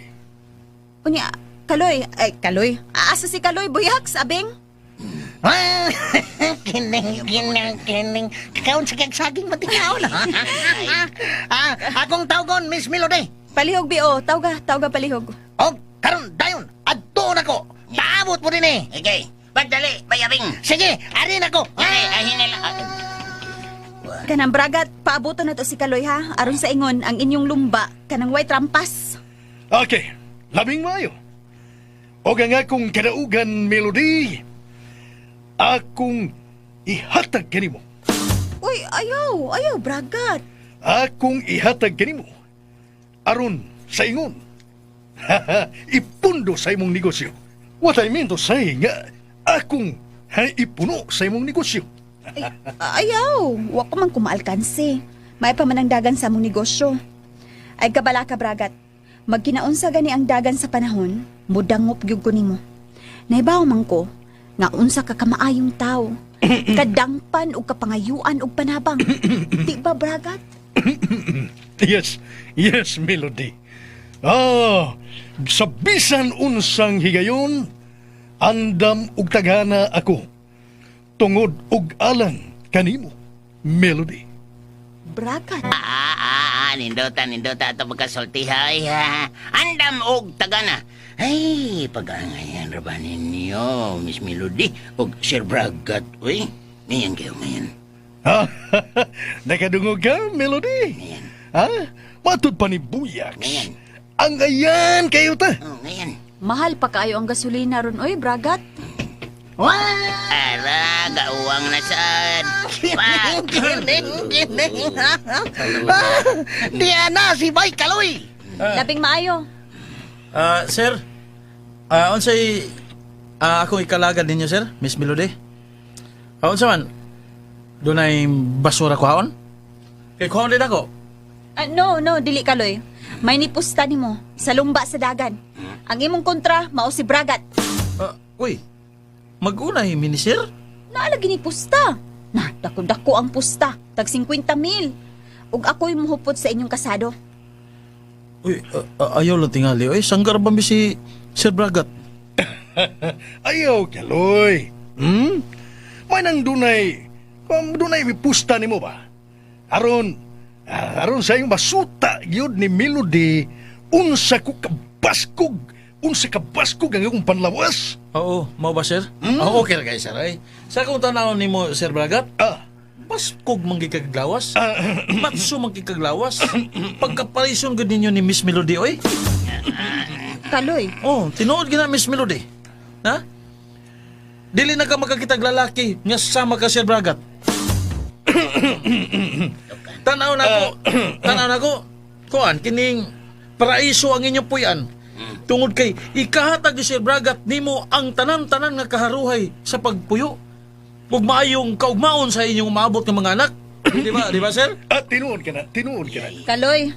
Unya, Kaloy, ay Kaloy. Asa si Kaloy Boyaks, abeng? Ah, kining, kining, kining. Kakaon sa kagsaging matikaon. Ah, akong tawgon, Miss Melody. Palihog bio, tawga, tawga palihog. Og karon dayon, adto na ko. Paabot mo din eh. Okay. Pagdali, bayabing. Sige, ari na ko. Ay, ay, hinala. Kanang Bragat, paabuto na to si Kaloy ha. Aron sa ingon ang inyong lumba kanang way trampas. Okay, labing maayo. O ang akong kadaugan, Melody, akong ihatag kanimo. Uy, ayaw, ayaw Bragat. Akong ihatag kanimo. Aron sa ingon. Ipundo sa imong negosyo. What I mean to say nga akong hay ipuno sa imong negosyo. Ayaw, wa ko man kumaalkanse. May pa man ang dagan sa among negosyo. Ay kabala ka, Bragat. Magkinaunsa gani ang dagan sa panahon, mudangop gyud ko nimo. Naibaw man ko nga unsa ka kamaayong tao. Kadangpan og kapangayuan og panabang. Di ba, Bragat? Yes, yes, Melody. Ah, sa bisan unsang higayon, andam og taghana ako. Tungod og alang kanimo, Melody. Bragat. Ah, ah, ah, nindota, nindota ato pagkasulti, ay, ha. Andam og tagana. Ay, pagangayan ra ba ninyo, Miss Melody, og Sir Bragat, uy. Ngayon kayo ngayon. Ha? Nakadungog ka, Melody? Ngayon. Ha? Matud pa ni Buyax. Ngayon. Ang ayan kayo ta. Oh, ngayon. Mahal pa kaayo ang gasolina ron oy, Bragat. Ara, gauwang na sad. Pak! Kining, kining. Ah, Diyan na si Bay Kaloy. Labing maayo. Ah, sir. Unsay akong ikalagad ninyo, sir, Miss Melody? Unsa man? Dunay basura kuhaon? Kay kuhaon din ako. Ah, no, no, dili kaloy. May nipusta nimo sa lumba sa dagan. Ang imong kontra mao si Bragat. Uy. Magunay mini sir. Naalagi ni pusta. Na, dako-dako ang pusta. Tag 50 mil. Ug ako'y muhupot sa inyong kasado. Uy, ayaw lang tingali. Uy, sanggar ba mi si Sir Bragat? Ayaw, Kaloy. Hmm? May nang dunay, kung dunay mipusta nimo ba? Aron, aron sa iyong masuta yun ni Melody, unsa ko kabaskog, unsa kabaskog ang akong panlawas. Oo, mao ba sir? Oo, okay ra kay sir. Ay, sa akong tan-awon nimo Sir Bragat, Ah, baskog man gid kaglawas. Matso man gid kaglawas. Pagkaparison gud ninyo ni Miss Melody oy. Kaloy, Oh, tinuod gina Miss Melody. Ha? Dili na ka makakitag lalaki nga sama ka Sir Bragat. Tanaw na ko, tanaw na ko. Kuan kining paraiso ang inyong puy-an. Tungod kay ikahatag ni Sir Bragat nimo ang tanan-tanan nga kaharuhay sa pagpuyo. Ug maayong kaugmaon sa inyong maabot nga mga anak. Di ba? Di ba, sir? ah, tinuod ka na, tinuod ka na. Kaloy,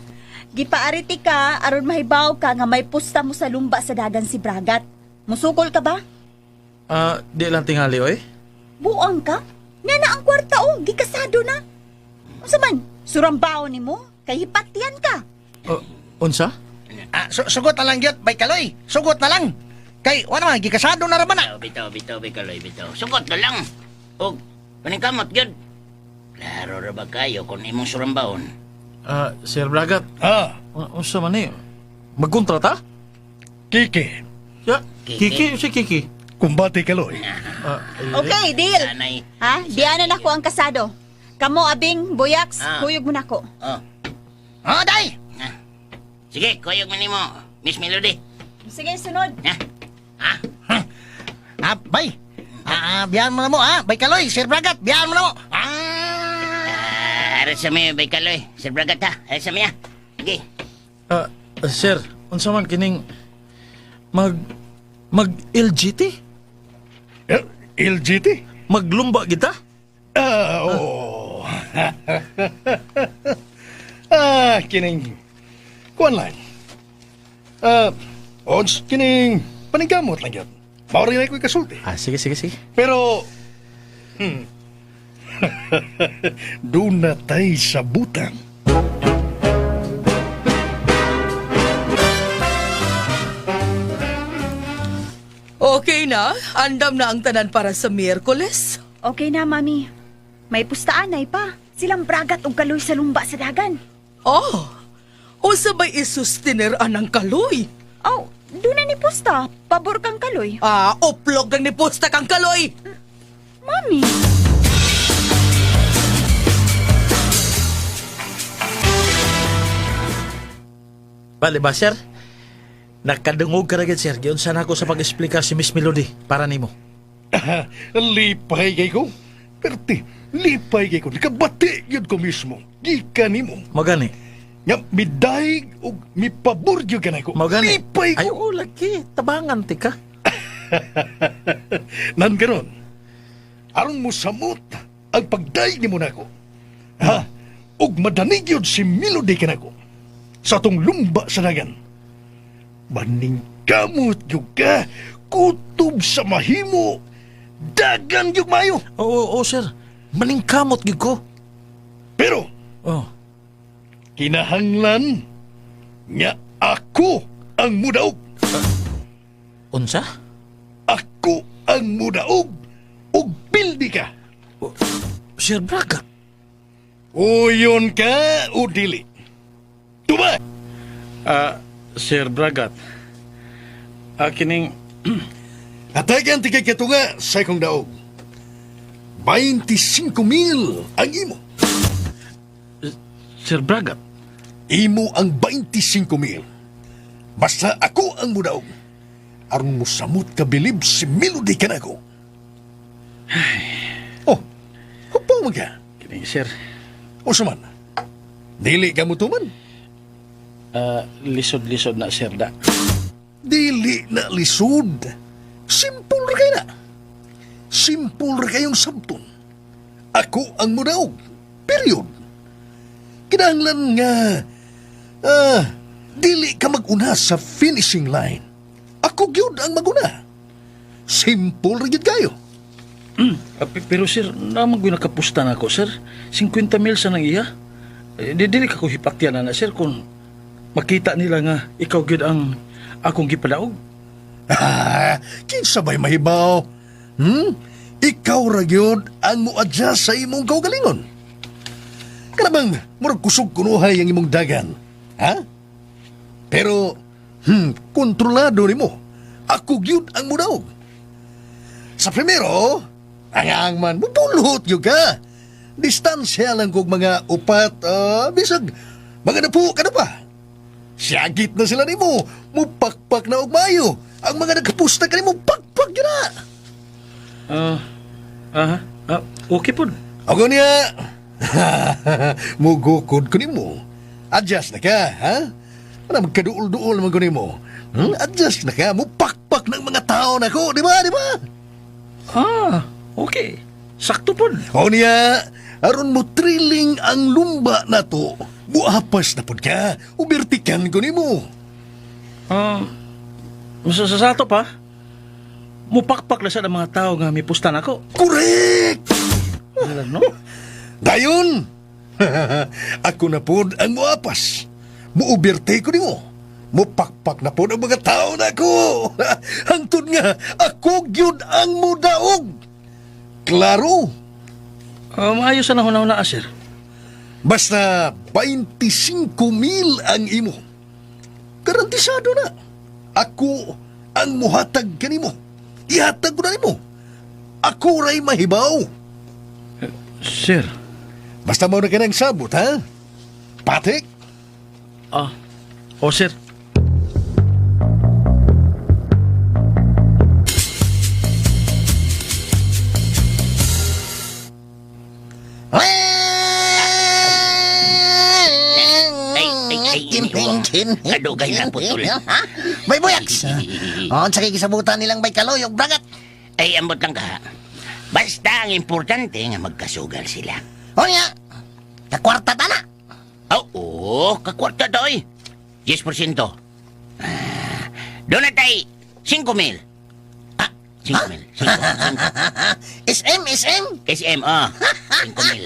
gipaariti ka aron mahibaw ka nga may pusta mo sa lumba sa dagan si Bragat. Musukol ka ba? Ah, di lang tingali oy. Buang ka? Nga na ang kwarta oh, gikasado na. Unsa man, surambaon nimo kay hipatian ka. Oh, unsa? Ah, sugot na lang gyud, Bay Kaloy. Sugot na lang. Kay wala man gikasado na ra ba na. Bitaw, bitaw, bitaw, Kaloy, bitaw. Sugot na lang. Og, paningkamot, yun. Klaro ra ba kayo kung imong surambaon? Ah, Sir Bragat, Ah, unsa man ni? Magkontrata? Kiki, Ya, Kiki. Kiki, si Kiki. kumbate Kaloy. Ah, Okay, deal. Anay. Ha? Diana na ko ang kasado. Kamo abing buyaks, Ah. kuyog mo nako. Oh, Ah, day. ah. Sige, kuyog man nimo, Miss Melody. Sige, sunod. Ha? Ha? Ah, bay. Ah, biyan mo na mo, ah. Bay Kaloy, Sir Bragat, biyan mo na mo. Ah! Ah, aras sa mi, Bay Kaloy. Sir Bragat, ha? Aras sa mi, ha? Sige. Ah, sir, unsa man kining mag LGT? Eh, LGT? Maglumba kita? Ah, oo. Ah, kining kuan lang. Ah, odds kining paningkamot lang yun. Mao rin ako'y kasulti. Ah, sige, sige, sige. Pero doon na tay sa butang. Okay na, andam na ang tanan para sa Miyerkules. Okay na, mami. May pustaan ay pa. Silang Bragat ug Kaloy sa lumba sa dagan. Oh, unsa bay isustiner anang kaloy? Oh, doon na ni pusta. Pabor kang Kaloy. Ah, uplog lang ni pusta kang kaloy. Mami. Bale ba, sir? Nakadungog ka ra gid, sir. Giunsa na ako sa pag-explicar si Miss Melody para nimo. Lipay kay ko. Perti, lipay kay ko. Nakabati yun ko mismo. Gikan nimo. Magani. Nga, midayeg og mipabor yun ka na ko. Magani. Lipay Ay, ko. oh, lagi. Tabangan ti ka. Nan karon, aron mo samot ang pagdayeg nimo nako. Ha? Ug madanig yun si Melody kanako sa atong lumba sa dagan. Baning kamot gyud ka, kutob sa mahimo, dagan gyud maayo. Oo, oo, sir. Maningkamot gyud ko. Pero Oh. kinahanglan nga ako ang mudaog. Unsa? Ako ang mudaog ug pildi ka. Sir Bragat. Uyon ka o dili. Tuba! Ah, Sir Bragat. Ah, kining Hatagan ti kay katunga sa ikong daog. 25,000 ang imo. Sir Bragat. Imo ang 25,000. Basta ako ang mudaog. Aron mo samot ka bilib si Melody kanako. Oh, hupaw man ka. Kining sir. O man, dili ka mo tuman. Ah, lisod-lisod na sir da. Dili na lisod. Simple ra kay na. Simple ra kayong sabton. Ako ang mudaog. Period. Kinahanglan nga dili ka maguna sa finishing line. Ako gyud ang maguna. Simple ra gyud kayo. Ah, pero sir, naman ko nakapusta na ako, sir. 50 mil sa nang iya. Eh, di dili ka ko hipaktiyan na na, sir, kung makita nila nga ikaw gyud ang akong gipadaog. Ah, kinsa bay mahibaw? Hmm? Ikaw ra gyud ang mo-adjust sa imong kaugalingon. Kana bang murag kusog kunuhay ang imong dagan? Ha? Pero kontrolado nimo. Ako gyud ang mudaog. Sa primero, ang ang man mupulot gyud ka. Distansya lang kog mga upat, bisag mga napu ka na pa. Siyagit na sila nimo, mupakpak na og mayo. Ang mga nagkapusta kanimo pakpak gyud na. Ah, aha. Ah, okay po. Ako niya. Mugukod ko nimo. Adjust na ka, ha? Ano magkaduol-duol man ko nimo? Hmm? Adjust na ka, mupakpak ng mga tao na ko, di ba? Di ba? Ah, okay. Sakto po. O niya, aron mo thrilling ang lumba na to. Muapas na pud ka, ubertikan ko nimo. Ah, sa sato pa, mupakpak na sa ng mga tao nga may pusta na ako. Correct! Alam, no? Dayon! Ako na pod ang muapas. Muuberte ko nimo. Mupakpak na pod ang mga tao na ako. Hangtod nga, ako gyud ang mudaog. Klaro. Ah, maayos na hunahuna, sir. Basta 25,000 ang imo. Garantisado na. Ako ang muhatag kanimo. Ihatag ko na nimo. Ako ray mahibaw. Sir. Basta mo na ka ng sabot, ha? Patik? Ah, oh, sir. Ay, ay, ay, Kin, kin. Kadugay na putol. Ha? Bay buyaks. Oh, sa kisabutan nilang bay kaloy og bragat. Ay, ambot lang ka. Basta ang importante nga magkasugal sila. O niya. Kakwarta ta na. Oo, kakwarta to eh. 10%. Ah, doon na tayo, 5 mil. Ah, 5 mil. 5, 5. SM, SM. SM, ah. 5 mil.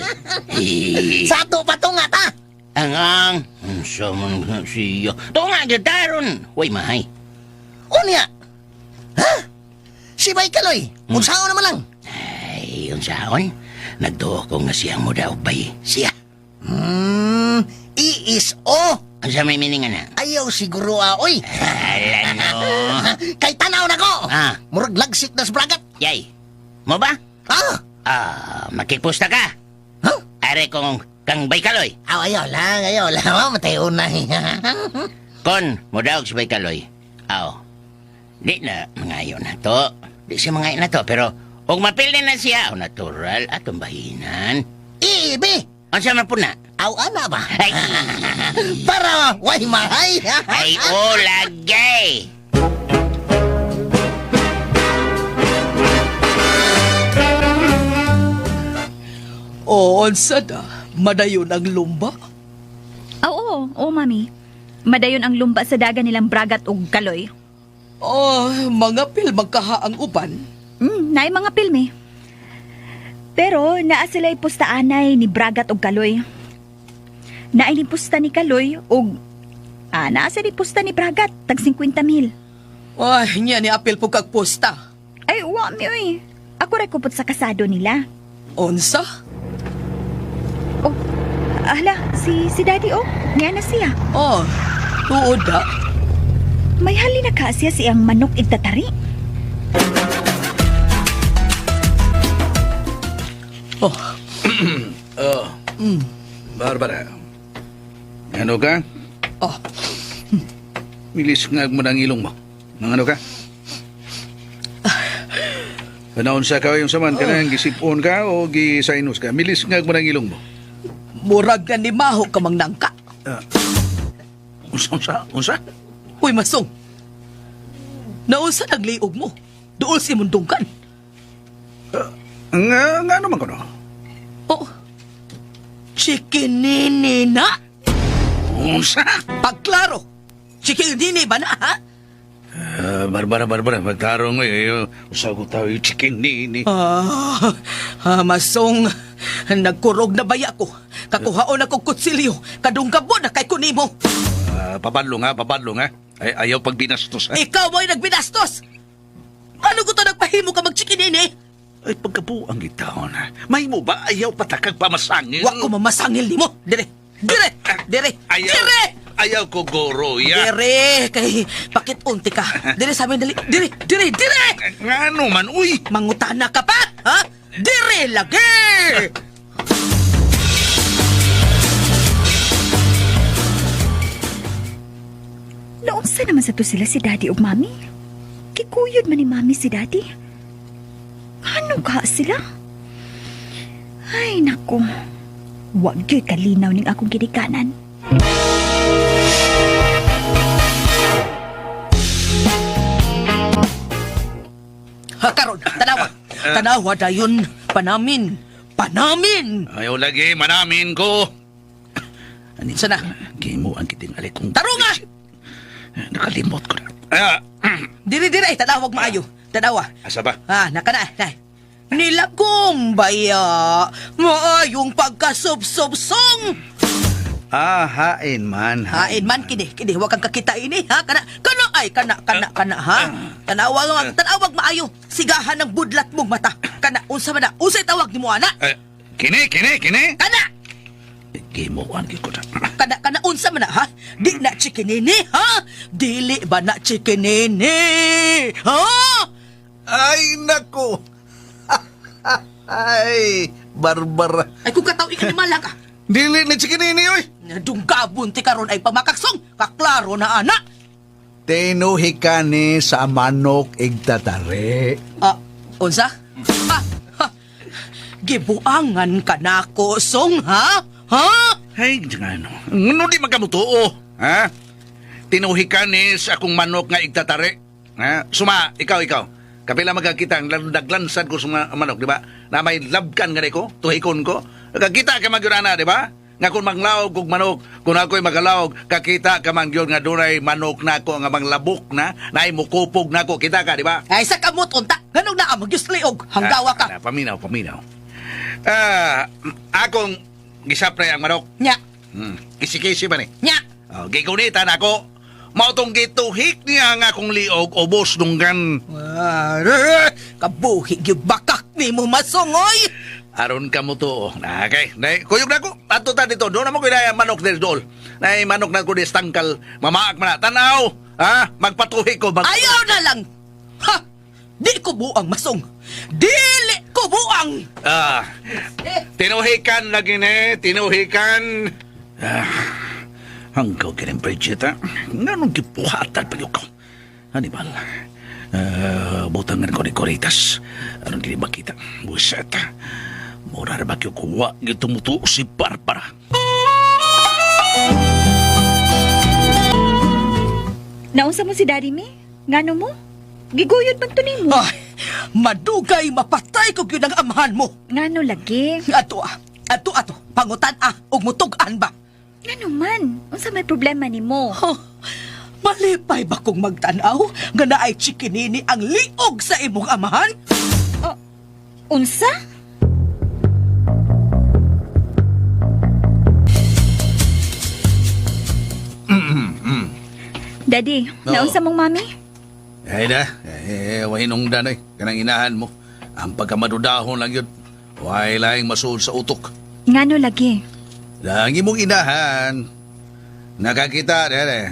Sa ato pa to nga ta. Ang ang, unsa man nga siya. Tunga gyud taron. Uy, mahay. O niya. Ha? Si Bay Kaloy, unsaon naman lang. Ay, unsaon? Nagduo ko nga siyang mo daw bay. Siya. ISO. Unsa may meaning ana? Ayaw siguro ah, oy. Ala no. Kay tanaw na ko. Ah. Murag lagsik na sa bragat. Yay. Mo ba? Ah. Ah, makipusta ka. Huh? Are kong kang Baykaloy. Aw, ayaw lang, ayaw lang. Oh, matay unay. Kon, mo daog si Baykaloy. Aw. Di na mangayo na to. Di siya mangayo na to, pero og mapildi na siya, aw natural atong bahinan. Ibi. Unsa man po na? Aw, ana ba? Ay, Para way mahay. ay o lagay. Unsa da, madayon ang lumba. Ah, Oo, oo, mami. Madayon ang lumba sa dagan nilang Bragat ug Kaloy. Oh, mga pil magkaha ang uban. Naay mga pilmi. Pero naa sila'y pustaanay ni Bragat ug Kaloy. Naay ni pusta ni Kaloy ug naa sila'y pusta ni Bragat tag 50 mil. Ay, niya ni apil po kag posta. Ay, wa mi oy. Ako ra kupot sa kasado nila. Unsa? Oh, ala, si Daddy oh. Niya na siya. Oh, tuod da. May hali na ka siya siyang manok igtatari. Oh, Oh. Barbara. Ano ka? oh, Milis nga mo ng ilong mo. Nang ano ka? Panaon sa ka yung saman ka nang gisipon ka o gisinus ka. Milis nga mo ng ilong mo. Murag na ni Maho ka mangnangka. Unsa, unsa, unsa? Uy, masong. Naunsa nagliog mo? Dool si mundungkan. Nga, nga naman ko no? Oh, chikinini na. Unsa? Pagklaro. Chikinini ba na, ha? Ah, Barbara, Barbara, pagkaro nga eh. Usa ko tao yung chicken ni. Masong, nagkurog na baya ko. Kakuhaon ako kutsilyo. Kadunggabo na kay kunimo. Ah, papadlo nga, papadlo nga. Ay, ayaw pagbinastos. Ha? Ikaw mo'y nagbinastos. Ano ko to nagpahimo ka magchikinini? Ay, pagkabuang gitaon. May mo ba ayaw patakag pamasangil? Wa ko mamasangil nimo. Dire. Dire. Dire. Ayaw. Dire. Ayaw ko goro, ya. Dire kay pakit-unti ka. Dire sa amin dali. Dire, dire, dire. Nga ano man, uy! Mangutana ka pa, ha? Dire lagi. Naunsa naman sa to sila si Daddy ug Mami? Kikuyod man ni Mami si Daddy. Ano ka sila? Ay, nako. Wag gyud kalinaw ning akong ginikanan. Ha, karon, tanawa. Tanawa dayon panamin. Panamin. Ayaw lagi, manamin ko. Ani Sana? Gimo ang kiting alikong. Tarunga! Nakalimot ko na. Ah, Dire dire, tanawag maayo. Tanawa. asa ba? Ah, naka na, na. Nilagong baya, maayong pagkasubsobsong. Ah, hain man. Hain man kini, kini wa kang kakita ini ha kana kana ay kana kana kana ha. Tanawag ang tanawag maayo, sigahan ng budlat mong mata. Kana unsa man na, unsay tawag nimo ana? Eh, kini, kini, kini. Kana Gimo ang ko na. kana kana unsa man na ha? Di na chikinini ha? Dili ba na chikinini? Ha? Ay, nako. Ay, Barbara. Ay kung kataw animal ka. Dili na chikinini, oy. Dunggabon ti karon ay pamakaksong, kaklaro na ana. Tinuhi ka ni sa manok igtatari. Ah, unsa? Ah, ha. Gibuangan ka nako, song ha? Ha? Ay, ano? Ano di magkamutuo? Ha? Tinuhi ka ni sa akong manok nga igtatari. Ha? Suma, ikaw, ikaw. Kapila magkakita ang naglansad ko sa mga manok, di ba? Na may labkan nga ko, tuhikon ko. Kakita ka magyurana, di ba? Nga kung manglaog kog manok, kung ako'y magalaog, kakita ka man gyud nga dunay manok na ako nga manglabok na, naay mukupog na ako, kita ka, di ba? Ay sa kamot unta. Nganong naa magyusliog? Hanggawa ka. Ah, paminaw, paminaw. Ah, akong gisapray ang manok. Nya, Kisi-kisi ba ni? nya. Oh, gigunitan ako. Mao tong gituhik niya ang akong liog ubos dunggan. Ah, kabuhi gyud bakak nimo masongoy. Aron ka mo to. Okay, nay kuyog na ko. Ato ta dito. Doon na mo kuya manok del dol. Nay manok na ko des tangkal. Mamaak man na. Tanaw. Ha? Magpatuhik ko. Ayaw na lang. Ha? Di ko buang masong. Dili ko buang. Ah, tinuhikan lagi ni, tinuhikan. Ah, hanggaw kining Bridget, ha? Nganong gipuhatan pa yun ko? Hannibal, butangan ko ni Coritas. Anong dili makita? Buset. Mura na ba kayo kuwa gitumuto si Barbara? Naunsa mo si Daddy mi? Ngano mo? Giguyod man to nimo. Ay, madugay mapatay ko gyud ang amahan mo. Ngano lagi? Ato ah. Adto ato, pangutan ah, ug mutug-an ba? Ngano man? Unsa may problema nimo? Huh, malipay ba kong magtanaw nga naay chikinini ang liog sa imong amahan? Unsa? Daddy, Oo. naunsa mong mami? Ay na, eh, wahinong danay. Kanang inahan mo. Ang pagkamadudahon lang yun. Way laing masuod sa utok. Ngano lagi? Ang imong inahan. Nakakita, eh,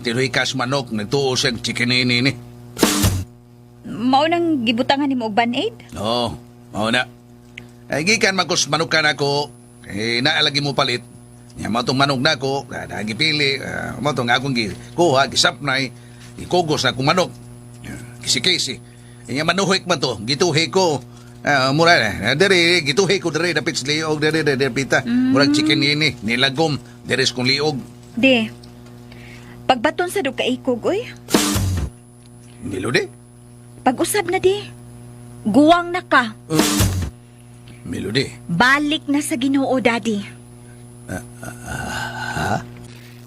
tinuhi kas manok, nagtuo siyang chikinini ni. Mao nang gibutangan nimo og band-aid? Oo, mao na. Ay, gikan man ko manukan ako, eh, naalagi mo palit. Nya mao tong manok nako, na gipili, mao tong akong gikuha, gisapnay, ikugos na akong manok. Kisi-kisi. Nya manuhik man to, gituhi ko. Mura na, diri gituhi ko diri dapit sa liog diri diri diri pita. Murag chicken ini, nilagom diri sa kong liog. Di. Pagbaton sa dug kaikog oy. Melody? Pag-usab na di. Guwang na ka. Melody. Balik na sa Ginoo, Daddy.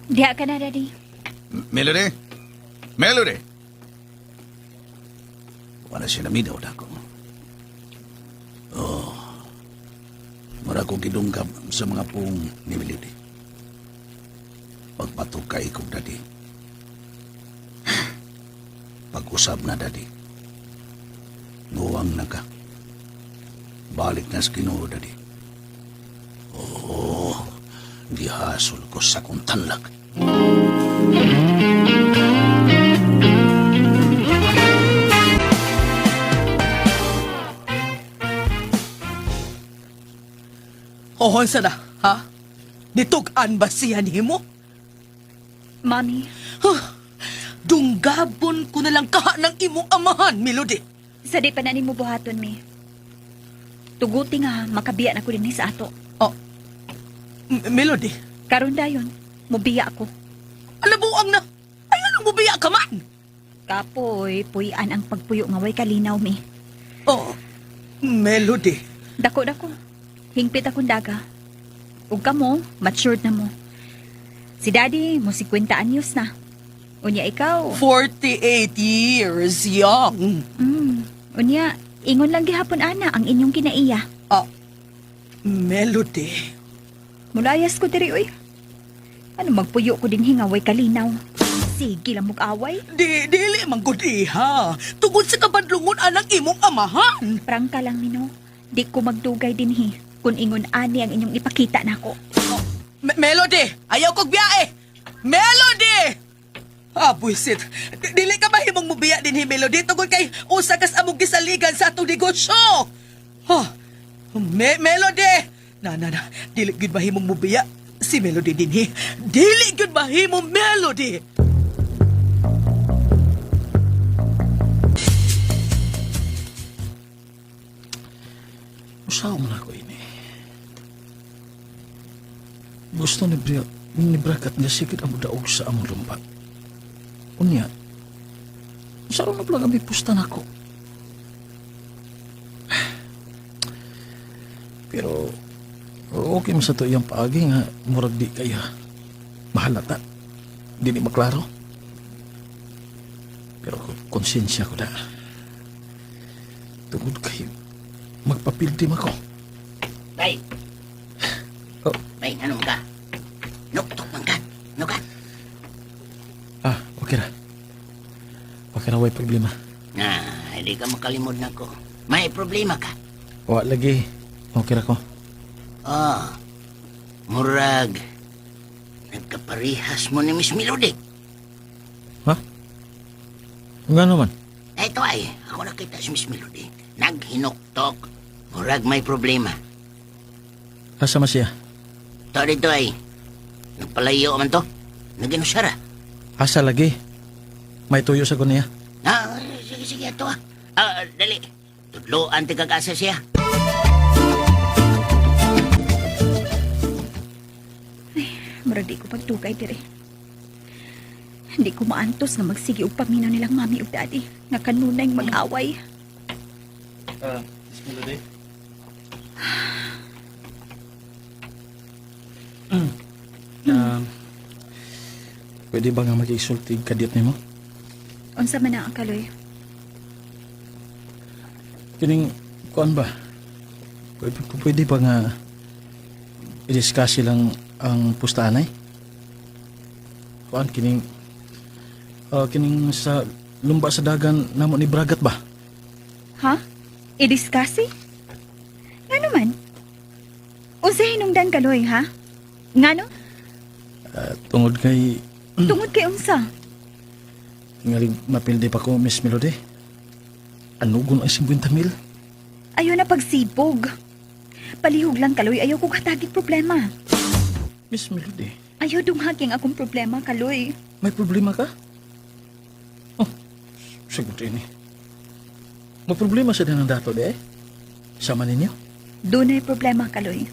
Diha ka na, Daddy. Melody? Melody? Wala siya naminaw na ako. Oh. Mura ko gidungkab sa mga pung ni Melody. Pagbato kay kong daddy. Pag-usab na daddy. Nguwang na ka. Balik na sa Ginoo, daddy. Oh, gihasol ko sa kong tanlag. Ohon sa na, ha? Nitug-an ba siya nimo? Mami, Huh, dunggabon ko na lang kaha ng imong amahan, Melody. sa di pa na nimo buhaton, mi. Tuguti nga, makabiya na ko dinhi sa ato. Oh, Melody, Karon dayon, mubiya ako. alabuang na. Ay, anong mubiya ka man? Kapoy, puyan ang pagpuyo nga way kalinaw, mi. Oh, Melody. Dako dako. Hingpit akong daga. Ug kamo, matured na mo. Si Daddy, mo 50 anyos na. Unya ikaw. 48 years young. Unya, ingon lang gihapon ana ang inyong kinaiya. Oh, Melody. Mulayas ko diri oy. Ano magpuyo ko din hingaway kalinaw. Sige lang away. Di, dili man gud iha. Tungod sa kabadlungon anang imong amahan. Prangka lang mino. Di ko magdugay dinhi kun ingon ani ang inyong ipakita nako. Oh, Melody, ayaw kog biyae. Melody! Ah, buisit. Dili ka mahimong mubiya dinhi, Melody, tungod kay usa kas among gisaligan sa atong negosyo. Ha. Melody! Na, na, na. Dili gyud mahimong mubiya si Melody dinhi. Dili gyud mahimong Melody. Usaw man ako ini. Gusto ni Bria, ni Brakat nga sikit ang daog sa among lumba. Unya, usaw na pala kami pusta nako. Pero, okay man sa to iyang paagi nga murag di kaya mahalata. Di ni maklaro. Pero konsensya ko na. Tungod kay magpapiltim ako. Bay! Oh. Bay, anong ka? Nuktok man ka? Ano ka? Ah, okay ra. Okay ra, way problema. Na, hindi ka makalimod na ko. May problema ka. Wa lagi. Okay ra ko. Ah, murag. Nagkaparihas mo ni Miss Melody. Ha? Nga naman. Ito ay, ako nakita si Miss Melody. Naghinuktok. Murag may problema. Asa man siya? To dito ay, nagpalayo man to. Naginusara. Asa lagi? May tuyo sa ko niya. Ah, sige, sige, ito ah. Ah, dali. Tudloan tigag-asa siya. Murag di ko pagdugay diri. Hindi ko maantos nga magsige og paminaw nilang mami ug daddy nga kanunay mag-away. Ah, Miss Melody. Pwede ba nga makisulti kadiyot nimo? Unsa man na ang Kaloy? Kining kuan ba? Pwede, pwede ba nga i-discuss silang ang pustahan ay? Kuan kining kining sa lumba sa dagan namo ni Bragat ba? Ha? I-discuss eh? Nga naman? Unsa hinungdan Kaloy, ha? Ngano? Tungod kay Tungod kay unsa? tingali mapildi pa ko Miss Melody. Anugon ang 50 mil? Ayaw na pagsibog. Palihog lang Kaloy, ayaw kong hatagig problema. Miss Melody, Ayaw dunghaging akong problema, Kaloy. may problema ka? Oh, sagot ini. May problema sa ng dato de eh? Sama ninyo? Dunay problema, Kaloy.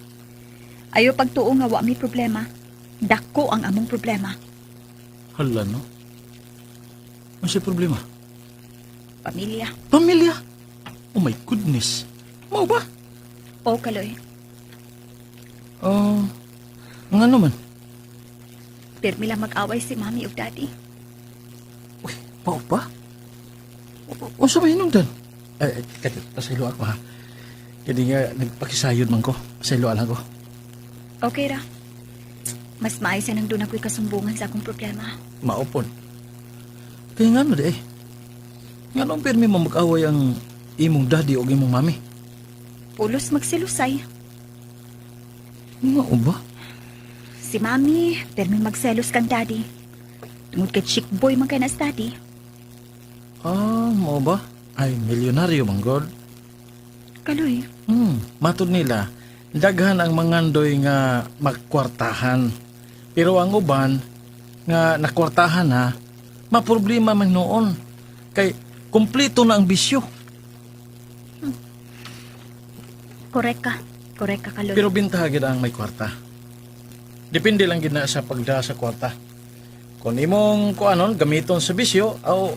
Ayaw pagtuo nga wa may problema. Dako ang among problema. Hala no. Ano siya problema? Pamilya. Pamilya? Oh my goodness. Mao ba? O, Kaloy. Oh, nga naman. Pirmi lang mag-away si mami ug daddy. Uy, mao ba? Unsa may hinungdan? Ay, kati, pasaylo ako ha. Kaya nga, nagpakisayod man ko. Pasaylo lang ko. Okay ra. Mas maayos na nang doon ako'y kasumbungan sa akong problema. Maupon. Kaya nga no di eh. Nga nung pirmi mo mag-away ang imong daddy o imong mami. Pulos magsilusay. Nga o ba? Si mami, pirmi magselos kang daddy. Tungod kay chick boy man kay na si daddy. Ah, mao ba? Ay, milyonaryo man god. Kaloy, Matod nila, daghan ang mangandoy nga magkwartahan. Pero ang uban nga nakwartahan na, maproblema man noon. Kay kumpleto na ang bisyo. korek ka. Korek ka, Kaloy. Pero bintaha gid ang may kwarta. Depende lang gid na sa pagda sa kwarta. Kung imong kuanon gamiton sa bisyo aw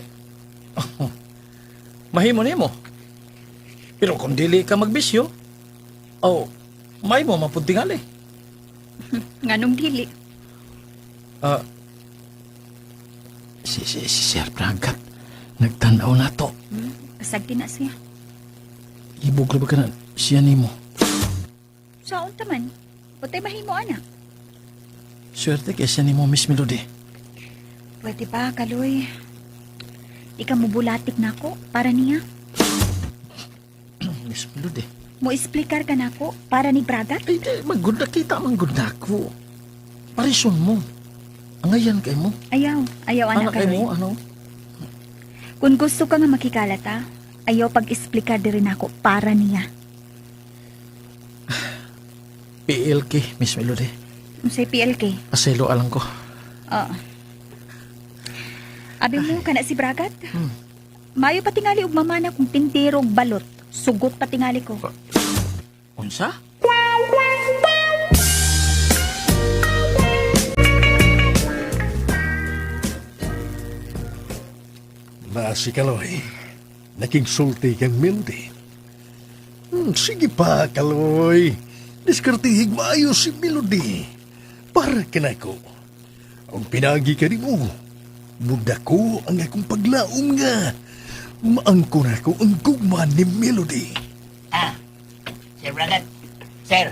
mahimo nimo. Pero kung dili ka magbisyo, aw may mo mapuntingali. Nganong dili. Ah, si Sir Bragat, nagtanaw na to. Pasagdi na siya. Ibog ra ba ka na siya nimo? Saon taman? Patay mahimo, anak. Swerte kay siya nimo, Miss Melody. Pwede ba, Kaloy? Di ka mubulatik na ako para niya. Miss Melody. Mo explicar ka na ako para ni Bragat. Ay, di, magod na kita, manggod na ako. Parison mo. Angayan kay mo. Ayaw, ayaw anak, Anak kay Kaloy. mo, ano? Kung gusto ka nga makikalat ha, ayaw pag-explicar diri nako para niya. PLK, Miss Melody. Unsay PLK? Aselo alang ko. Oo. Abi mo kana si Bragat? Mayo patingali og mama na kung tindero og balot. Sugot patingali ko. Unsa? Na si Kaloy. Nakigsulti kang Melody. Sige pa, Kaloy. Diskartihig maayo si Melody. Para kinako. Ang pinagi ka nimo. Mudako ang akong paglaom nga. Maangko na ko ang gugma ni Melody. Ah, Sir Bragat. Sir.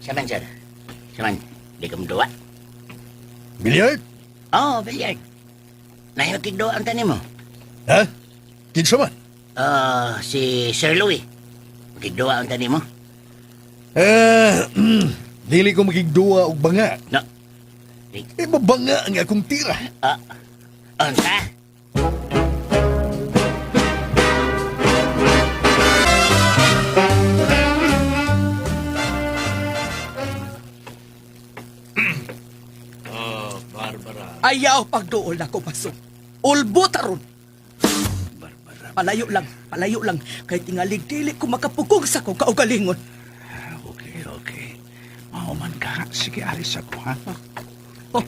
Saman, sir. Saman, di ka duwa. Billiard? Oh, billiard. Nahimikig duwa ang tanim mo. Ha? Kinsa man? Ah, si Sir Louis. Makigduwa ang tanim mo. Eh, dili ko makigduwa og banga. No. Eh, mabanga ang akong tira. Ah, unsa? Ayaw pagduol ako pasok. Ulbo taron. Palayo lang, palayo lang. Kay tingalig dili ko makapugong sa kong kaugalingon. Okay, okay. Mauman ka. Sige, alis ako, ha? Oh,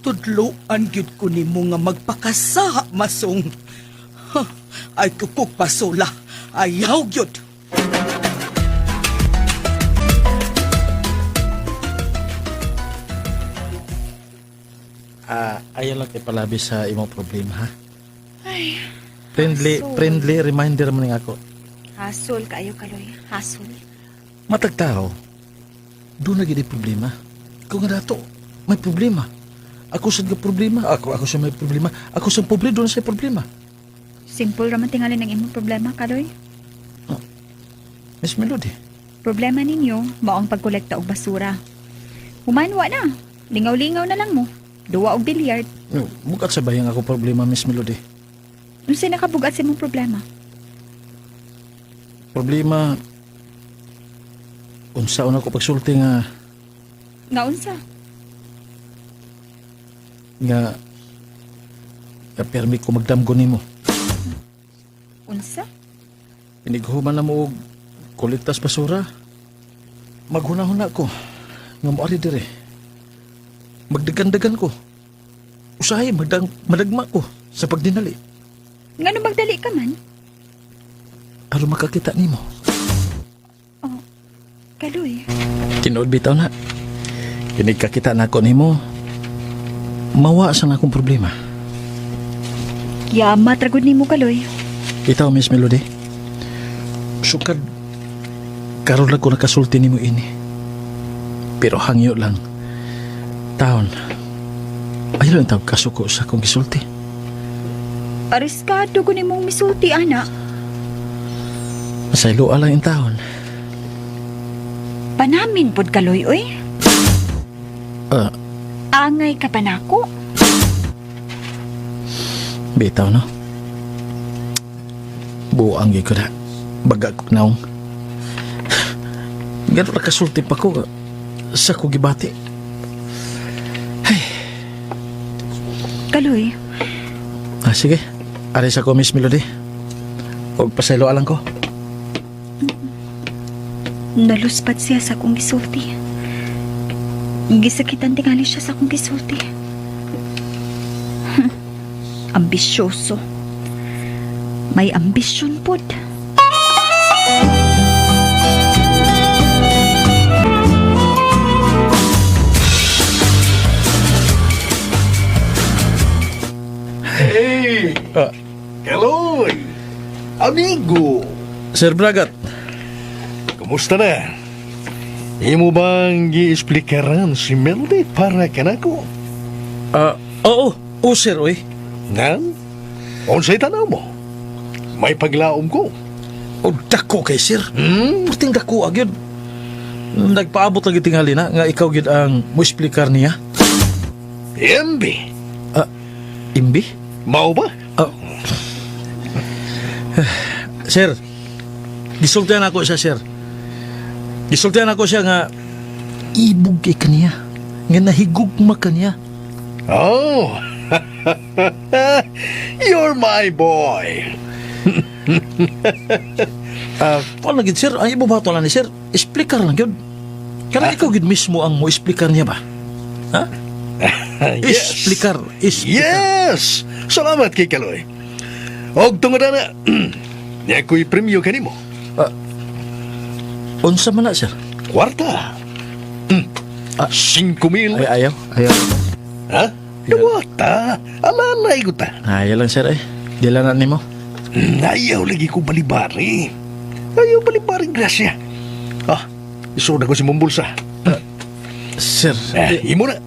tudloan gyud ko nimo nga magpakasaha masong. Ha, ay kukuk pasula. Ayaw gyud. Ayaw lang kay palabi sa imong problema, ha? Ay, Friendly, hasol. friendly reminder man ning ako. Hasol kaayo, Kaloy. Hasol. Matag tao, doon na gid problema. Ikaw nga dato, may problema. Ako sa nga problema, ako sa may problema, ako sa pobre doon sa problema. Simple raman tingali ng imong problema, Kaloy. Miss Melody, Problema ninyo, mao ang pagkolekta og basura. Human wa na. Lingaw-lingaw na lang mo. Duwa og bilyard. No, bugat sa bayang ako problema, Miss Melody. Unsay nakabugat sa imong problema? Problema, unsaon ako pagsulti nga Nga unsa? nga nga permi ko magdamgo nimo. Unsa? Inighuman na mo og kolektas basura. Maghuna-huna ko nga moari dire. Magdagan-dagan ko. Usahay madagma ko sa pagdinali Ngano magdali ka man? aron makakita nimo. Oh, Kaloy. Tinuod bitaw na. Kinig kakita na ako nimo. Mawa sa akong problema. Yamat ra gud nimo, Kaloy. Itaw, Miss Melody. Sukad, karon lang ko nakasulti nimo ini. Pero hangyo lang. Taon, ayaw lang tawag kasuko sa akong gisulti. Ariskado ko nimong misulti, ana. Masaylo lang yung taon. Panamin pod Kaloy, oy. Angay ka pa nako. Bitaw, no? Buang gyud ko na. Baga ko naong. Ganun nakasulti pa ko sa ko gibati. Kaloy, Sige. Aris ako, Miss Melody. Huwag pasaylo alang ko. Naluspat siya sa akong gisulti. Gisakitan tingali siya sa akong gisulti. Ambisyoso. May ambisyon pod. Hey! Kaloy! Amigo! Sir Bragat. Kumusta na? Imo bang giesplikaran si Melody para kanako? Oo. Oo, sir, oy. Nan? Unsay tanaw mo? May paglaom ko. O, dako kay sir. Purting dako agyud. Nagpaabot lagi tingali na nga ikaw gyud ang muesplikar niya. Imbi. Imbi? Mao ba? Sir, gisultihan ako siya, sir. Gisultihan ako siya nga ibog kay kaniya. Nga nahigugma kaniya. Oh! You're my boy. Kuan lang gid sir, ang ibubato lang ni sir, explicar lang gyud. Kana ikaw gid mismo ang mo explicar niya ba? Ha? Yes. Explicar, explicar. Yes! Salamat kay Kaloy. Og tungod na, niya ko'y premyo kanimo. Unsa man na, sir? Kwarta. 5,000. Ay, ayaw, ayaw. Ha? Dawata. Alalay ko ta. Ayaw lang sir eh. Dila na nimo. Ayaw lagi ko balibari. Ayaw balibari, grasya. Isuod ako si mong bulsa. Sir, Imo na.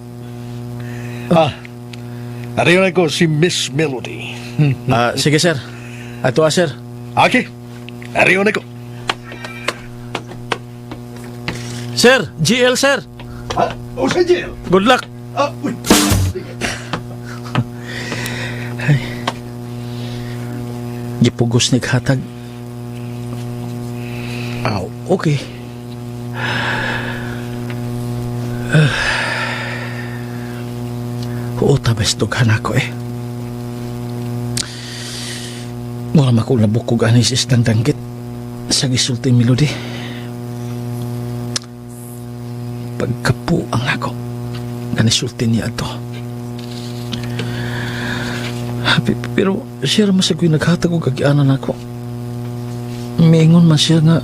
Ariyo na ko si Miss Melody. Sige sir. Ato sir. Okay. Ariyo na ko. Sir, GL sir. Ha? O sa jail? Good luck. Uy. Gipugos ni hatag. Aw, okay. Oo, tabes dughan ako eh. Mura makul na bukog anis isdang danggit sa gisulti melody. Pagkapuang nako, ganisulti niya ato. Happy, pero siya raman sa ko'y naghatag og kagianan nako. Miingon man siya nga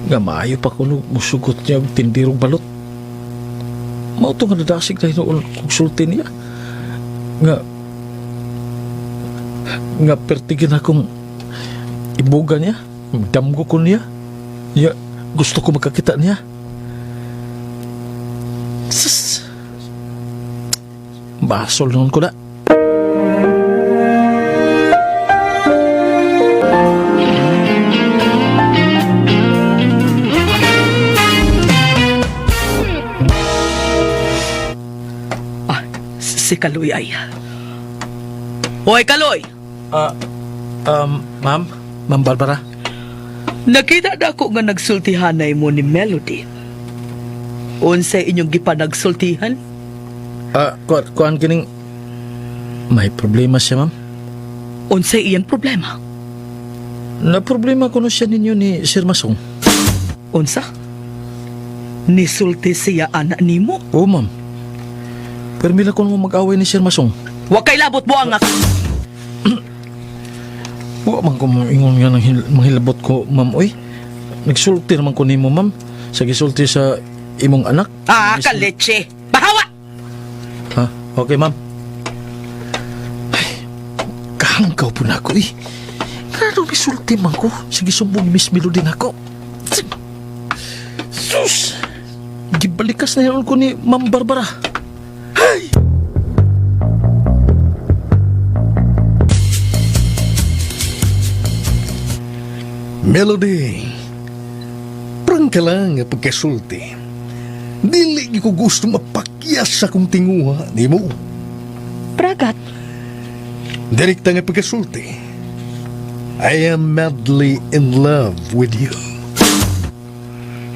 nga maayo pa kuno musugot niya og tindirong balot. Mao to nga nadasig na hinuon kog sulti niya. Nga nga pertigin akong ibuga niya, damgo ko niya. Niya, gusto ko magkakita niya. Sus! Basol noon ko na. Ah, si Kaloy ay. Hoy, Kaloy! Ah, ma'am? Ma'am Barbara? Nakita na ako nga nagsultihanay mo ni Melody. Unsay inyong gipanagsultihan? Ah, kuan kining may problema siya, ma'am. Unsay iyang problema? Na problema kuno siya ninyo ni Sir Masong. Unsa? Nisulti siya ana nimo? Oo, ma'am. Pero mila ko mo mag-away ni Sir Masong. Wa kay labot mo ang ako. Wa man ko ingon nga nang manghilabot ko, ma'am, oy. Nagsulti naman ko nimo, ma'am. Sa gisulti sa imong anak. Ah, kaleche. Bahawa! Ha? Okay, ma'am. Ay, kahangkaw po na ako, eh. Nga misulti man ko. Sige, sumbong Miss Melody na ako. Sus! Gibalikas na yun ko ni Ma'am Barbara. Ay! Melody, prangka lang nga pagkasulti. Dili gyud ko gusto mapakyas sa akong tinguha nimo. Bragat, Direkta nga pagkasulti. I am madly in love with you.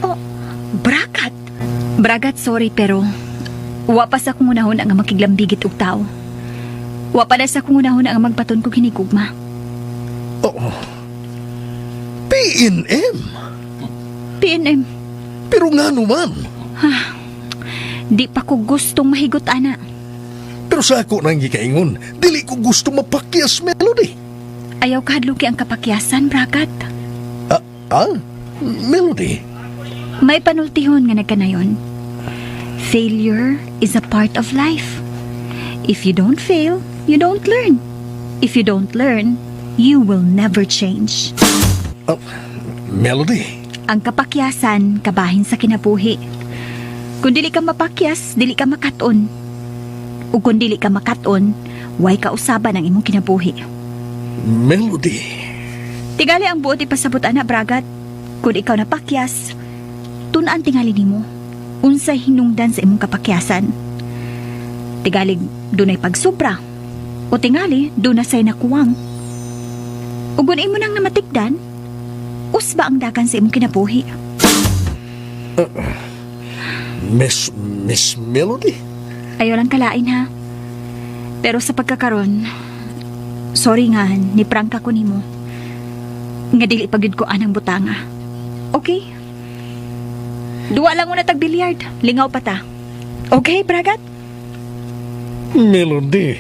Oh, Bragat. Bragat, sorry pero wa pa sa akong unahon ang makiglambigit og tao. Wa pa na sa akong unahon ang magbaton kog hinigugma. Oo. PNM. PNM, Pero nga naman. di pa ko gustong mahigot ana. Pero sa ako nang gikaingon, dili ko gusto mapakyas, Melody. Ayaw kahadluki ang kapakyasan, Bragat. Ah, ah? Melody? May panultihon nga nagkanayon. Failure is a part of life. If you don't fail, you don't learn. If you don't learn, you will never change. Ah, Melody? Ang kapakyasan, kabahin sa kinabuhi. Kung dili ka mapakyas, dili ka makaton. Ug kung dili ka makaton, way ka usaban ang imong kinabuhi. Melody? Tigali ang buot ipasabot ana, Bragat. Kung ikaw napakyas, tun-an tingali nimo. Unsay hinungdan sa imong kapakyasan. Tigali dunay pagsubra. O tingali duna say nakuwang. Ug kung imo nang namatikdan, usba ang dagan sa imong kinabuhi. Miss Melody? Ayaw lang kalain ha. Pero sa pagkakaron, sorry nga, ni prangka ko nimo. Nga dili pa gyud ko anang butanga. Okay? Duwa lang una tag bilyard. Lingaw pa ta. Okay, Bragat? Melody?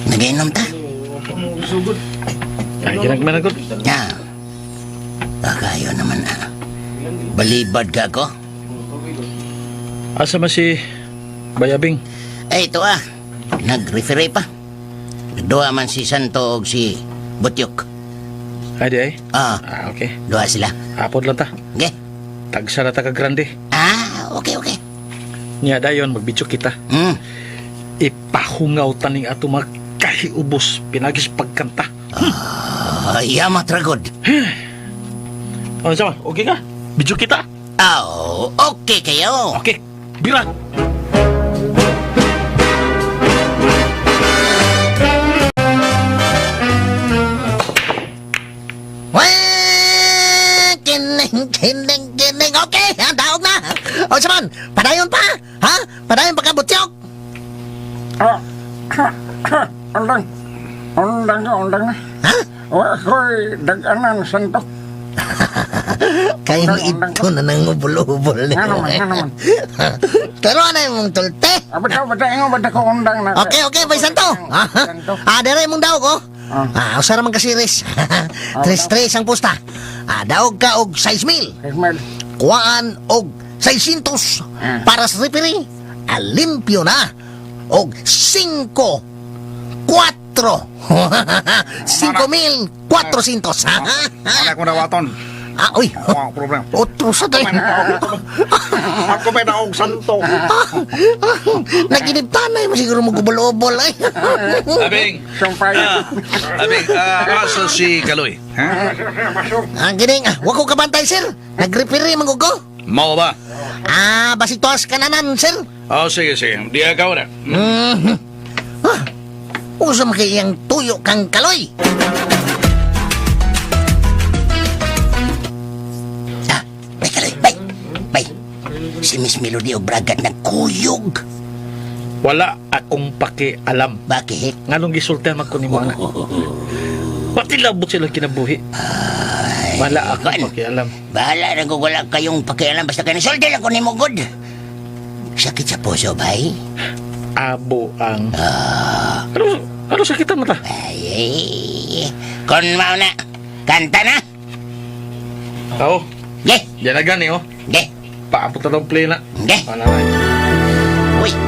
Nagainom ta. Ay, ginagman ako. Ya. Bakayo naman ah. Balibad ka ako. Asa man si Bayabing? Eh, ito ah. Nag-referee pa. Nagduha man si Santo og si Butyok. Ay, di ay. Ah, Ah, okay. duha sila. Hapon lang ta. Okay. Tagsa na ta ka grande. Ah, okay. Nya dayon magbidyo kita. Ipahungaw taning ato mga kahiubos pinagis pagkanta. Ah, yamat ragod. Ano sama? Okay ka? Bidyo kita? Ah, okay kayo. Okay. Bira. Wah! Kining, kining, kining. Okay, ha, daog na. O, saman, padayon pa. Ha? Padayon pa ka, butyok. Undang. Undang ka, undang na. Ha? Wa ako'y dag-anan, Santo. Kaya ito na nang ubol-ubol. Nga naman, nga naman. Pero ano yung mong tulte? Abad ka, bata, ingo, bata ko undang na. Okay, okay, Bay Santo. Santo. Ah, dere mong daog, oh. Ah, usa ra man ka series. Tres-tres ang pusta. Ah, daog ka og 6,000. 6,000. Kuhaan og 600 para sa referee. Ah, limpyo na. Og 5 4 5,400. Wala ko dawaton. Ah, uy. Wa problema. Otro sa tayo. Ako may daog santo. Naginibtanay mo siguro magubol-ubol. Ay. Abing. Sumpay. Abing, asa si Kaloy? Ang gining, wa ko kabantay, sir. Nag-referee man ko. Mao ba? Ah, basig tuas kananan, sir. Oh, sige, sige. Di ka na. Mhm. Ah, usa man kay iyang tuyo kang Kaloy. Ah, bay Kaloy, bay. Bay. Si Miss Melody og Bragat nagkuyog. Wala akong pakialam. Bakit? Nganong gisultihan man ko nimo ana. Pati labot sila kinabuhi. Wala akong Kuan. pakialam. Bahala na kung wala kayong pakialam basta kayo sulti lang ko nimo good. Sakit sa puso, bay. Abo ang Ano ano sakitan mo ta? Ay, ay. Kon mao na. Kanta na. Oo. Ge, Diyan na gani oh. ge, Paabot na tong play na. ge. Wala na. Uy. Ya,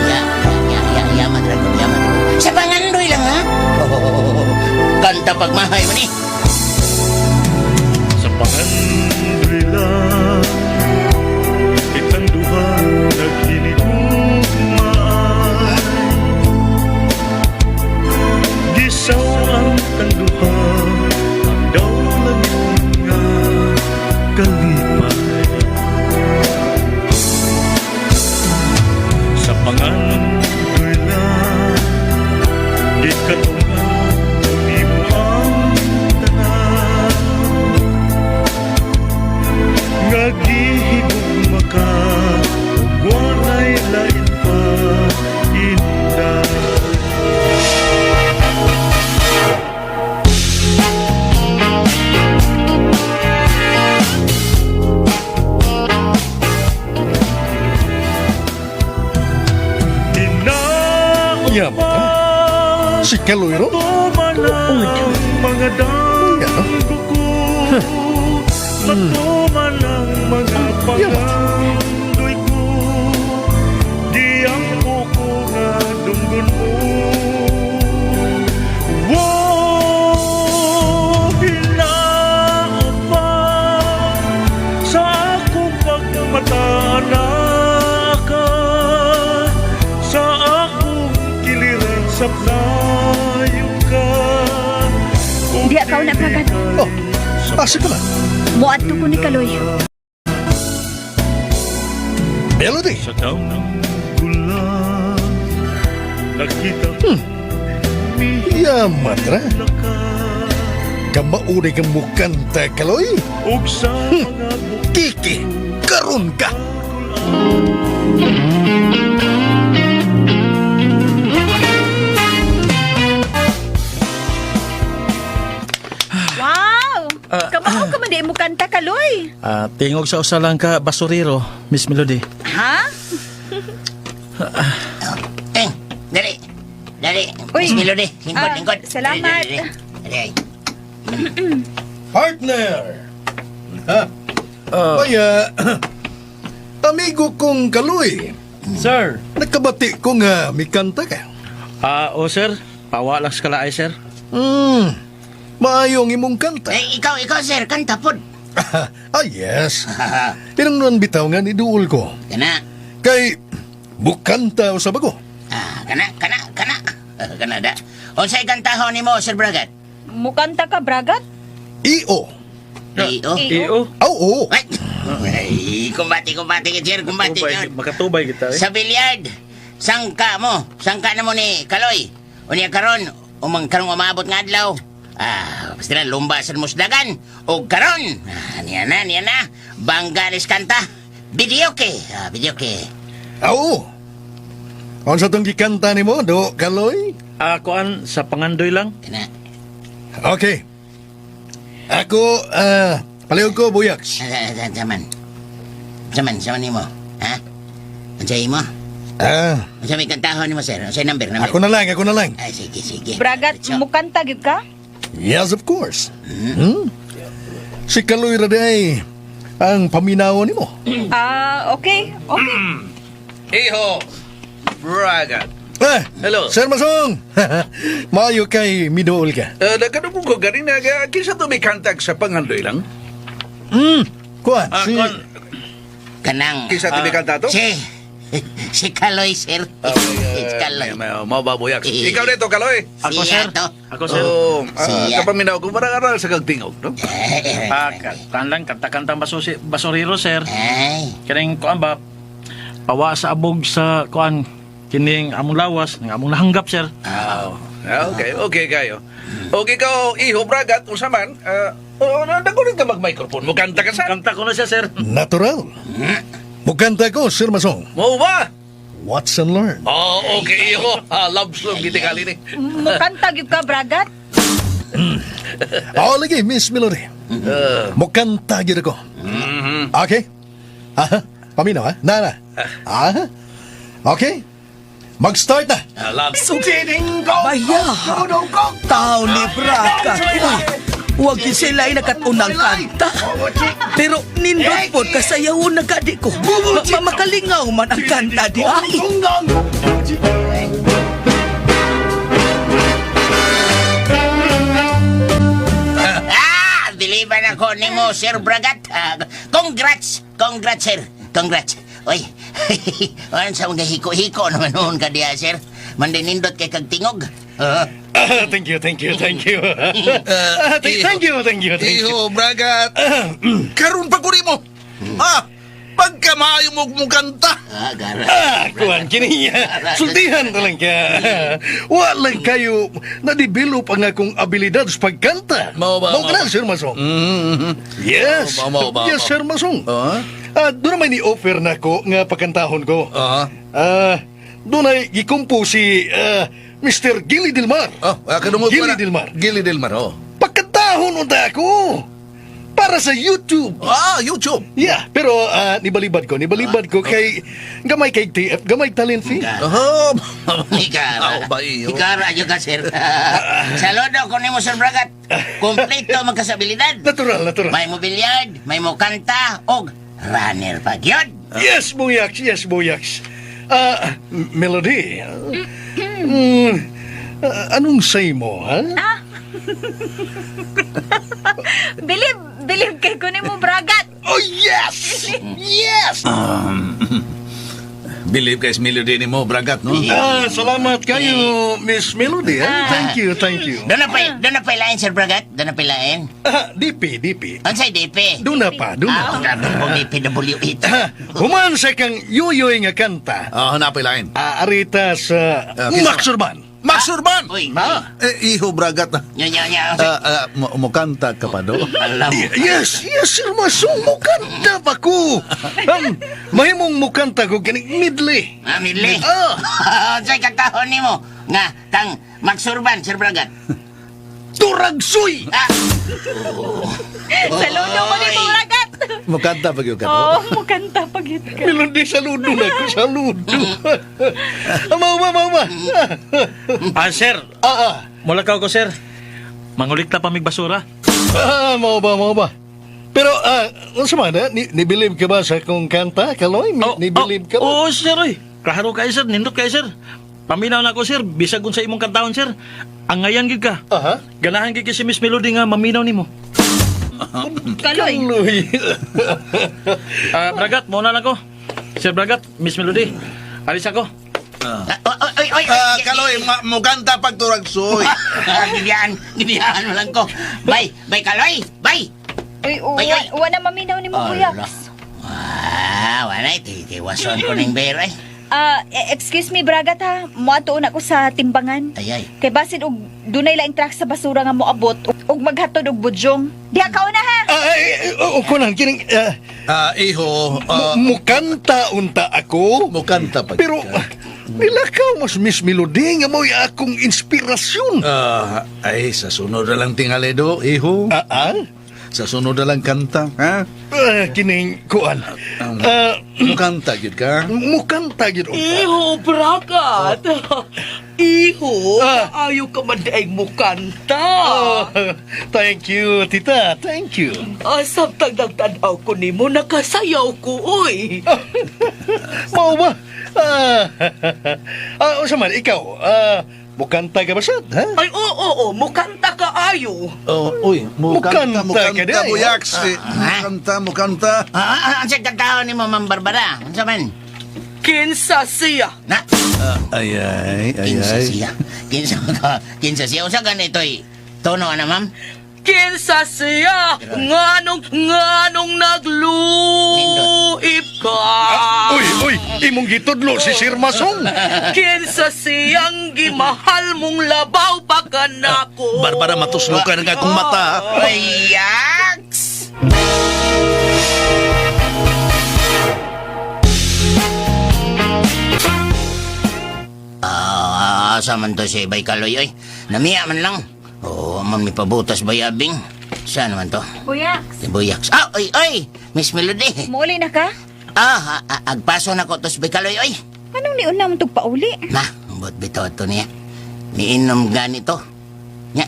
ya, ya, ya, ya, madragon, ya, madragon. Sa pangandoy lang, ha? Oh, kanta pagmahay mo ni. Sa pangandoy lang kitang duha naghinigugmaan. Gisaw ang tanduha ang daw langit nga kalipay. Sa pangandoy lang gikatungan nimo ang tanan nga gihigugma ka ug walay lain pa inday. Yaman, Si Kaloy ro? Tuod. Mga danggo ko, matuman ang mga pangandoy ko. Diyang ko ko nga dunggon mo. Wo, hinaot pa sa akong pagmata ka sa akong kiliran sa playo ka. Kung Di ka na, Bragat. Oh, asa ka na? Muadto ko ni Kaloy. Melody. Sa damgula nakita hmm. Yaman ra. ka Kamaunay kang mukanta, Kaloy. ug sa mga Kiki, karon ka. Wow! Kamao ka man di mo kanta, Kaloy. Ah, tingog sa usa lang ka basurero, Miss Melody. Ha? Eh, dali. Dali. Uy. Miss Melody, lingkod, Ah, lingkod. salamat. Dali, dali, dali. Dali. Partner! Ha? Kaya, amigo kong Kaloy, Sir. nakabati ko nga may kanta ka. Ah, oh sir, pawa lang sa kalaay sir. Maayong imong kanta. Eh, ikaw, ikaw, sir, kanta pod. Ah, yes. Tinangnan bitaw nga ni duol ko. Kana. Kay, bukanta usab ako. Ah, kana, kana, kana. Kana da. Unsay kantahon nimo, Sir Bragat? Mukanta ka, Bragat? Io. Iyo. Iyo. Aw, oo. Ay, ay, kumbati, kumbati, sir, kumbati. Tubay, Sir. makatubay kita eh. Sa bilyard, sangka mo, sangka na mo ni Kaloy. Unya karon, umang karong umabot nga adlaw. Ah, basta na lumba sa musdagan. O karon, ah, niya na, niya na. Bangga ni kanta. Video ke, ah, video ke. Aw, oo. Unsa tong gikanta nimo, do Kaloy? Ah, kuan sa pangandoy lang. Kana. Okay. Ako, palihog ko, Buyaks. Saman. Saman, saman nimo. Ha? Unsa imo? Ah, Unsa may kantahon nimo, sir? Unsa number? Number? ako na lang, ako na lang. Ay, sige, sige. Bragat, Diretso. mukanta gyud ka? Yes, of course. Hmm? Si Kaloy Raday, ang paminaw nimo. Ah, okay. Okay. Iho, Bragat. Ah, Hello. Sir Masong! Maayo kay midool ka. Nagkadugong ko ganina, kinsa to may contact sa pangandoy lang? Kuan, Ah, si... kuan. Kanang Kinsa to may kanta to? Si si Kaloy, sir. Si Kaloy. Mababuyak. Ikaw nito, Kaloy. Ako, sir. Siya to. Ako, sir. Oh, Siya. kapaminaw ko, parang aral sa kagtingog, no? Ah, kan lang, kanta-kanta basurero, sir. Ay, Kining kuan ba, pawa sa abog sa kuan, kining among lawas, ng among nahanggap, sir. Ah, okay, okay kayo. Okay ka, iho, Bragat, unsa man, oh, nagulit ka mag-microphone. Mukanta ka sa. Kanta ko na siya, sir. Natural. Mukanta ko, Sir Masong. Mo ba? Watch and learn. Oh, okay, iho. Ah, love song, gitingali ni. Mukanta gyud ka, Bragat? Oh, lagi, Miss Melody. Mukanta gyud ako. Okay? Aha. Paminaw, ha? Na, na. Aha. Okay? Mag-start na. Love. Baya! Tao ni Bragat. Uy, huwag yun sila ay nakatunang kanta. Pero nindot po, kasayawon na gadi ko. Makalingaw man ang kanta di ay. Ah, biliban ako nimo, Sir Bragat. Ah, congrats! Congrats, sir. Congrats. Oy, ano sa mga hiko-hiko naman noon ka diya, sir? Mandinindot kay kag tingog. Ah, Thank you, thank you, thank you. Ah, thank you, thank you, thank you. Iho, Bragat. Karon pa ko mo. Ah, pagkamaayo mo mukanta. ah, gara. Ah, kuan kini. Sultihan ta lang ka. Wala kayo na-develop ang akong abilidad sa pagkanta. Mao ba, Mao mao ka na, ba? Sir Masong. Yes. Mao, mao, mao, Yes, mao. Sir Masong. Ah? Ah, doon naman ni-offer na ko nga pagkantahon ko. Ah. Ah, doon ay gikumpo si Mr. Gilly Del Mar. Oh, kadungog ko Gilly na. Del Mar. Gilly Del Mar, oh. Pagkantahon unta ako para sa YouTube. Ah, YouTube. Yeah, pero nibalibad ko kay gamay kay TF, gamay talent fee. Oh, Ikara. Aw, ba, iyo? Ikara yun ka, sir. Saludo ko nimo, Sir Bragat. Kompleto magkasabilidad. Natural, natural. May mobilyad, may mukanta, og runner pa gyud. Yes, Buyaks, yes, Buyaks. Ah, Melody. Anong say mo, ha? Bilib, bilib kay ko nimo, Bragat. Oh, yes! Yes! Believe kay Melody ni mo, Bragat, no? Ah, salamat kayo, Miss Melody. Ha? Thank you, thank you. Doon na pa ilain, Sir Bragat. Doon na pa ilain. Ah, DP, DP. Unsay DP? Doon na pa, doon na Ah, pa. grabe po DPWH. Ah, human sa kang yuyoy nga kanta. Ah, hanapin lain. Ah, arita sa Ah, kinsa? Max Urban. Max Urban! Uy, Na? Eh, iho, Bragat. Ah, Nya, nya, nya. ah, mukanta ka pa do? Alam mo. Yes, yes, Sir Masong, mukanta pa ko. Mahimong mukanta ko ganing medley. Ah, midli. Ah. Unsay kantahon nimo? Nga, kang Max Urban, Sir Bragat. Turagsoy! Ah, Saludo ko nimo, Bragat. Mukanta pa gyud ka do? Oh, mukanta pa gyud ka. Melody, saludo na ko, saludo. Mao ba, mao ba? Ah, sir. Ah, ah. Mulakaw ko, sir. Mangulikta pa mig basura. Ah, mao ba, mao ba? Pero, unsa man, nibilib ka ba sa akong kanta, Kaloy? Nibilib ka ba? Oo, sir, oy. Klaro kayo, sir. Nindot kayo, sir. Paminaw na ko, sir. Bisag sa imong kantahon, sir. Angayan gid ka. Aha. Ganahan gid kay si Miss Melody nga maminaw nimo. Kaloy. Kaloy. Ah, Bragat, muna lang ko. Sir Bragat, Miss Melody. Alis ako. ah, oy, oy, oy. Ah, Kaloy, mukanta pag turagsoy. Ah, gibiyaan, gibiyaan mo lang ko. Bye, bye Kaloy, bye. Uy, Ay, ay. wa na maminaw nimo, Buyaks. Ah, wala titiwason ko ning bera. Eh. Ah, excuse me, Bragat ha. Muadto na ko sa timbangan. Ay, ay. Kay basin og dunay laing truck sa basura nga moabot ug maghatod og budyong. Diha ka una ha. Ah, ay, oh, kunan, kining, Ah, iho, mukanta unta ako. mukanta pa gyud Pero, ka. nilakaw mas Miss Melody nga mo'y akong inspirasyon. Ah, ay, sa sunod na lang tingali do, iho. Ah, ah? Sa sunod na lang kanta, ha? Ah, kining kuan. Ah, Mukanta gyud ka. Mukanta gyud unta. Iho, Bragat! Iho, Ah. ayaw ka man daig mo kanta. Oh, thank you, tita. Thank you. Ah, samtang nagtanaw ko nimo, nakasayaw ko, oy. Mao ba? Ah, ah, unsa man ikaw? Ah, mukanta ka ba sad, ha? Ay, oo, oo, mukanta ka ayo. Oh, uy, Mukanta mukanta, ka mukanta, di ay, buyaks. Eh, mukanta, mukanta. Ah, ah, ang sa kantahon ni mo, Ma'am Barbara. Unsa man? Kinsa siya? Na, Ay, ay, ay, kinsa ay. siya. Kinsa ka, kinsa siya. Unsa ganito'y tono na, ma'am? Kinsa siya? Nganong, nganong nagluib ka? Uy, uy, imong gitudlo si Sir Masong. Kinsa siyang gimahal mong labaw pa kanako? Barbara, matuslo ka ng akong mata. Ay, yaks! Ah, asa man to si Bay Kaloy, oy. Namiya man lang. Oo, man may pabutas bayabing. Saan naman to? Buyaks, Si Buyaks. Ah, oy, oy! Miss Melody. muuli na ka? Ah, ah, ah, agpaso na ko to si Bay Kaloy, oy. Anong niuna mo pauli? Na, ambot bitaw to niya. Niinom ganito. Nya.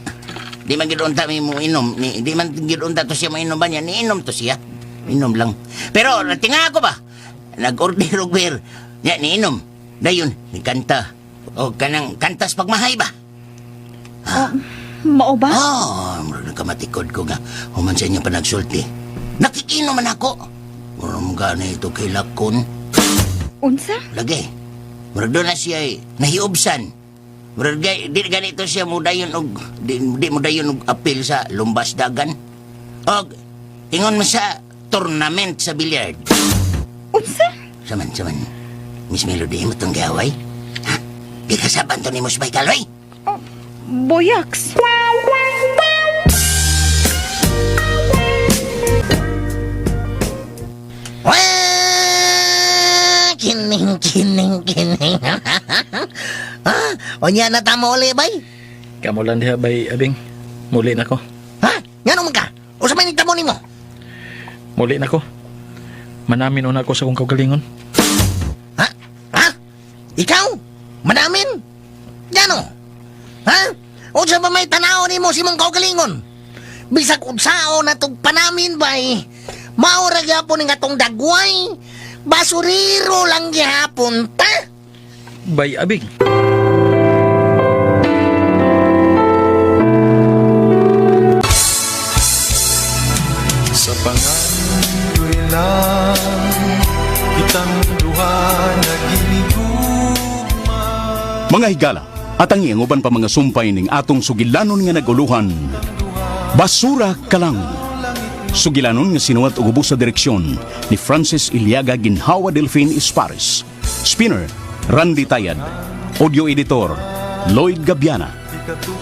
Di man gid unta mi mo inom, ni di man gid unta to siya mo inom ba niya, niinom to siya. Inom lang. Pero tinga ako ba? Nag-order og beer. Nya niinom. Dayon, ni kanta. O kanang kantas pagmahay ba? Mao ba? Ah, murag nagkamatikod ko nga. Human sa inyo pa nagsulti. Nakikinom man ako. Murag ganito kay Lakon. Unsa? Lagi. Murag doon na siya eh, nahiubsan. Murag di ganito siya mudayon og di, di mudayon og apil sa Lumbas Dagan. Og ingon man sa tournament sa billiard. Unsa? Saman saman. Miss Melody mo tong giaway. Ha? Di kasaban to ni Mos Baikaloy. Oh, Buyaks. Wah! Kining, kining, kining. Ha? Unya na tamo uli, bay? Kamo lang diha bay abing. Muli na ko. Ha? Ngano man ka? Usa may nagtamo nimo? Muli na ko. Manamin una ko sa kong kaugalingon. Ha? Ha? Ikaw? Manamin? Ngano? Ha? Unsa ba may tanaw nimo si mong kaugalingon? Bisag unsao na tong panamin bay. Mao ra gyapon ning atong dagway. Basuriro lang gyapon ta. Bay abing. Sa pangandoy lang kitang duha naginigugma. Mga higala, at ang iyang uban pa mga sumpay ning atong sugilanon nga naguluhan. Basura ka lang. Sugilanon nga sinuwat og ubos sa direksyon ni Francis Iliaga Ginhawa Delfin Espares. Spinner, Randy Tayad. Audio editor, Lloyd Gabiana.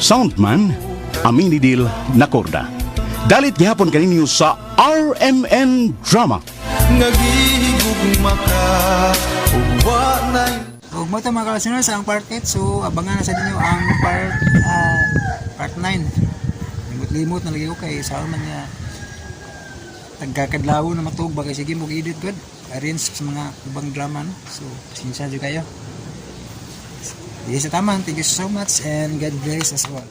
Soundman, Aminidil Nacorda. Dalit gihapon kaninyo sa RMN Drama. Nagihigugma ka ug wa na'y Ug mo to mga kalasiners ang part 8, so abangan na sa ninyo ang part part 9. Limot-limot na lagi ko kay sa man nga tagkakadlaw na matug ba kay sige mo edit good arrange sa mga ubang drama, no? So pasensya jud kayo. Di sa taman, thank you so much and God bless us all.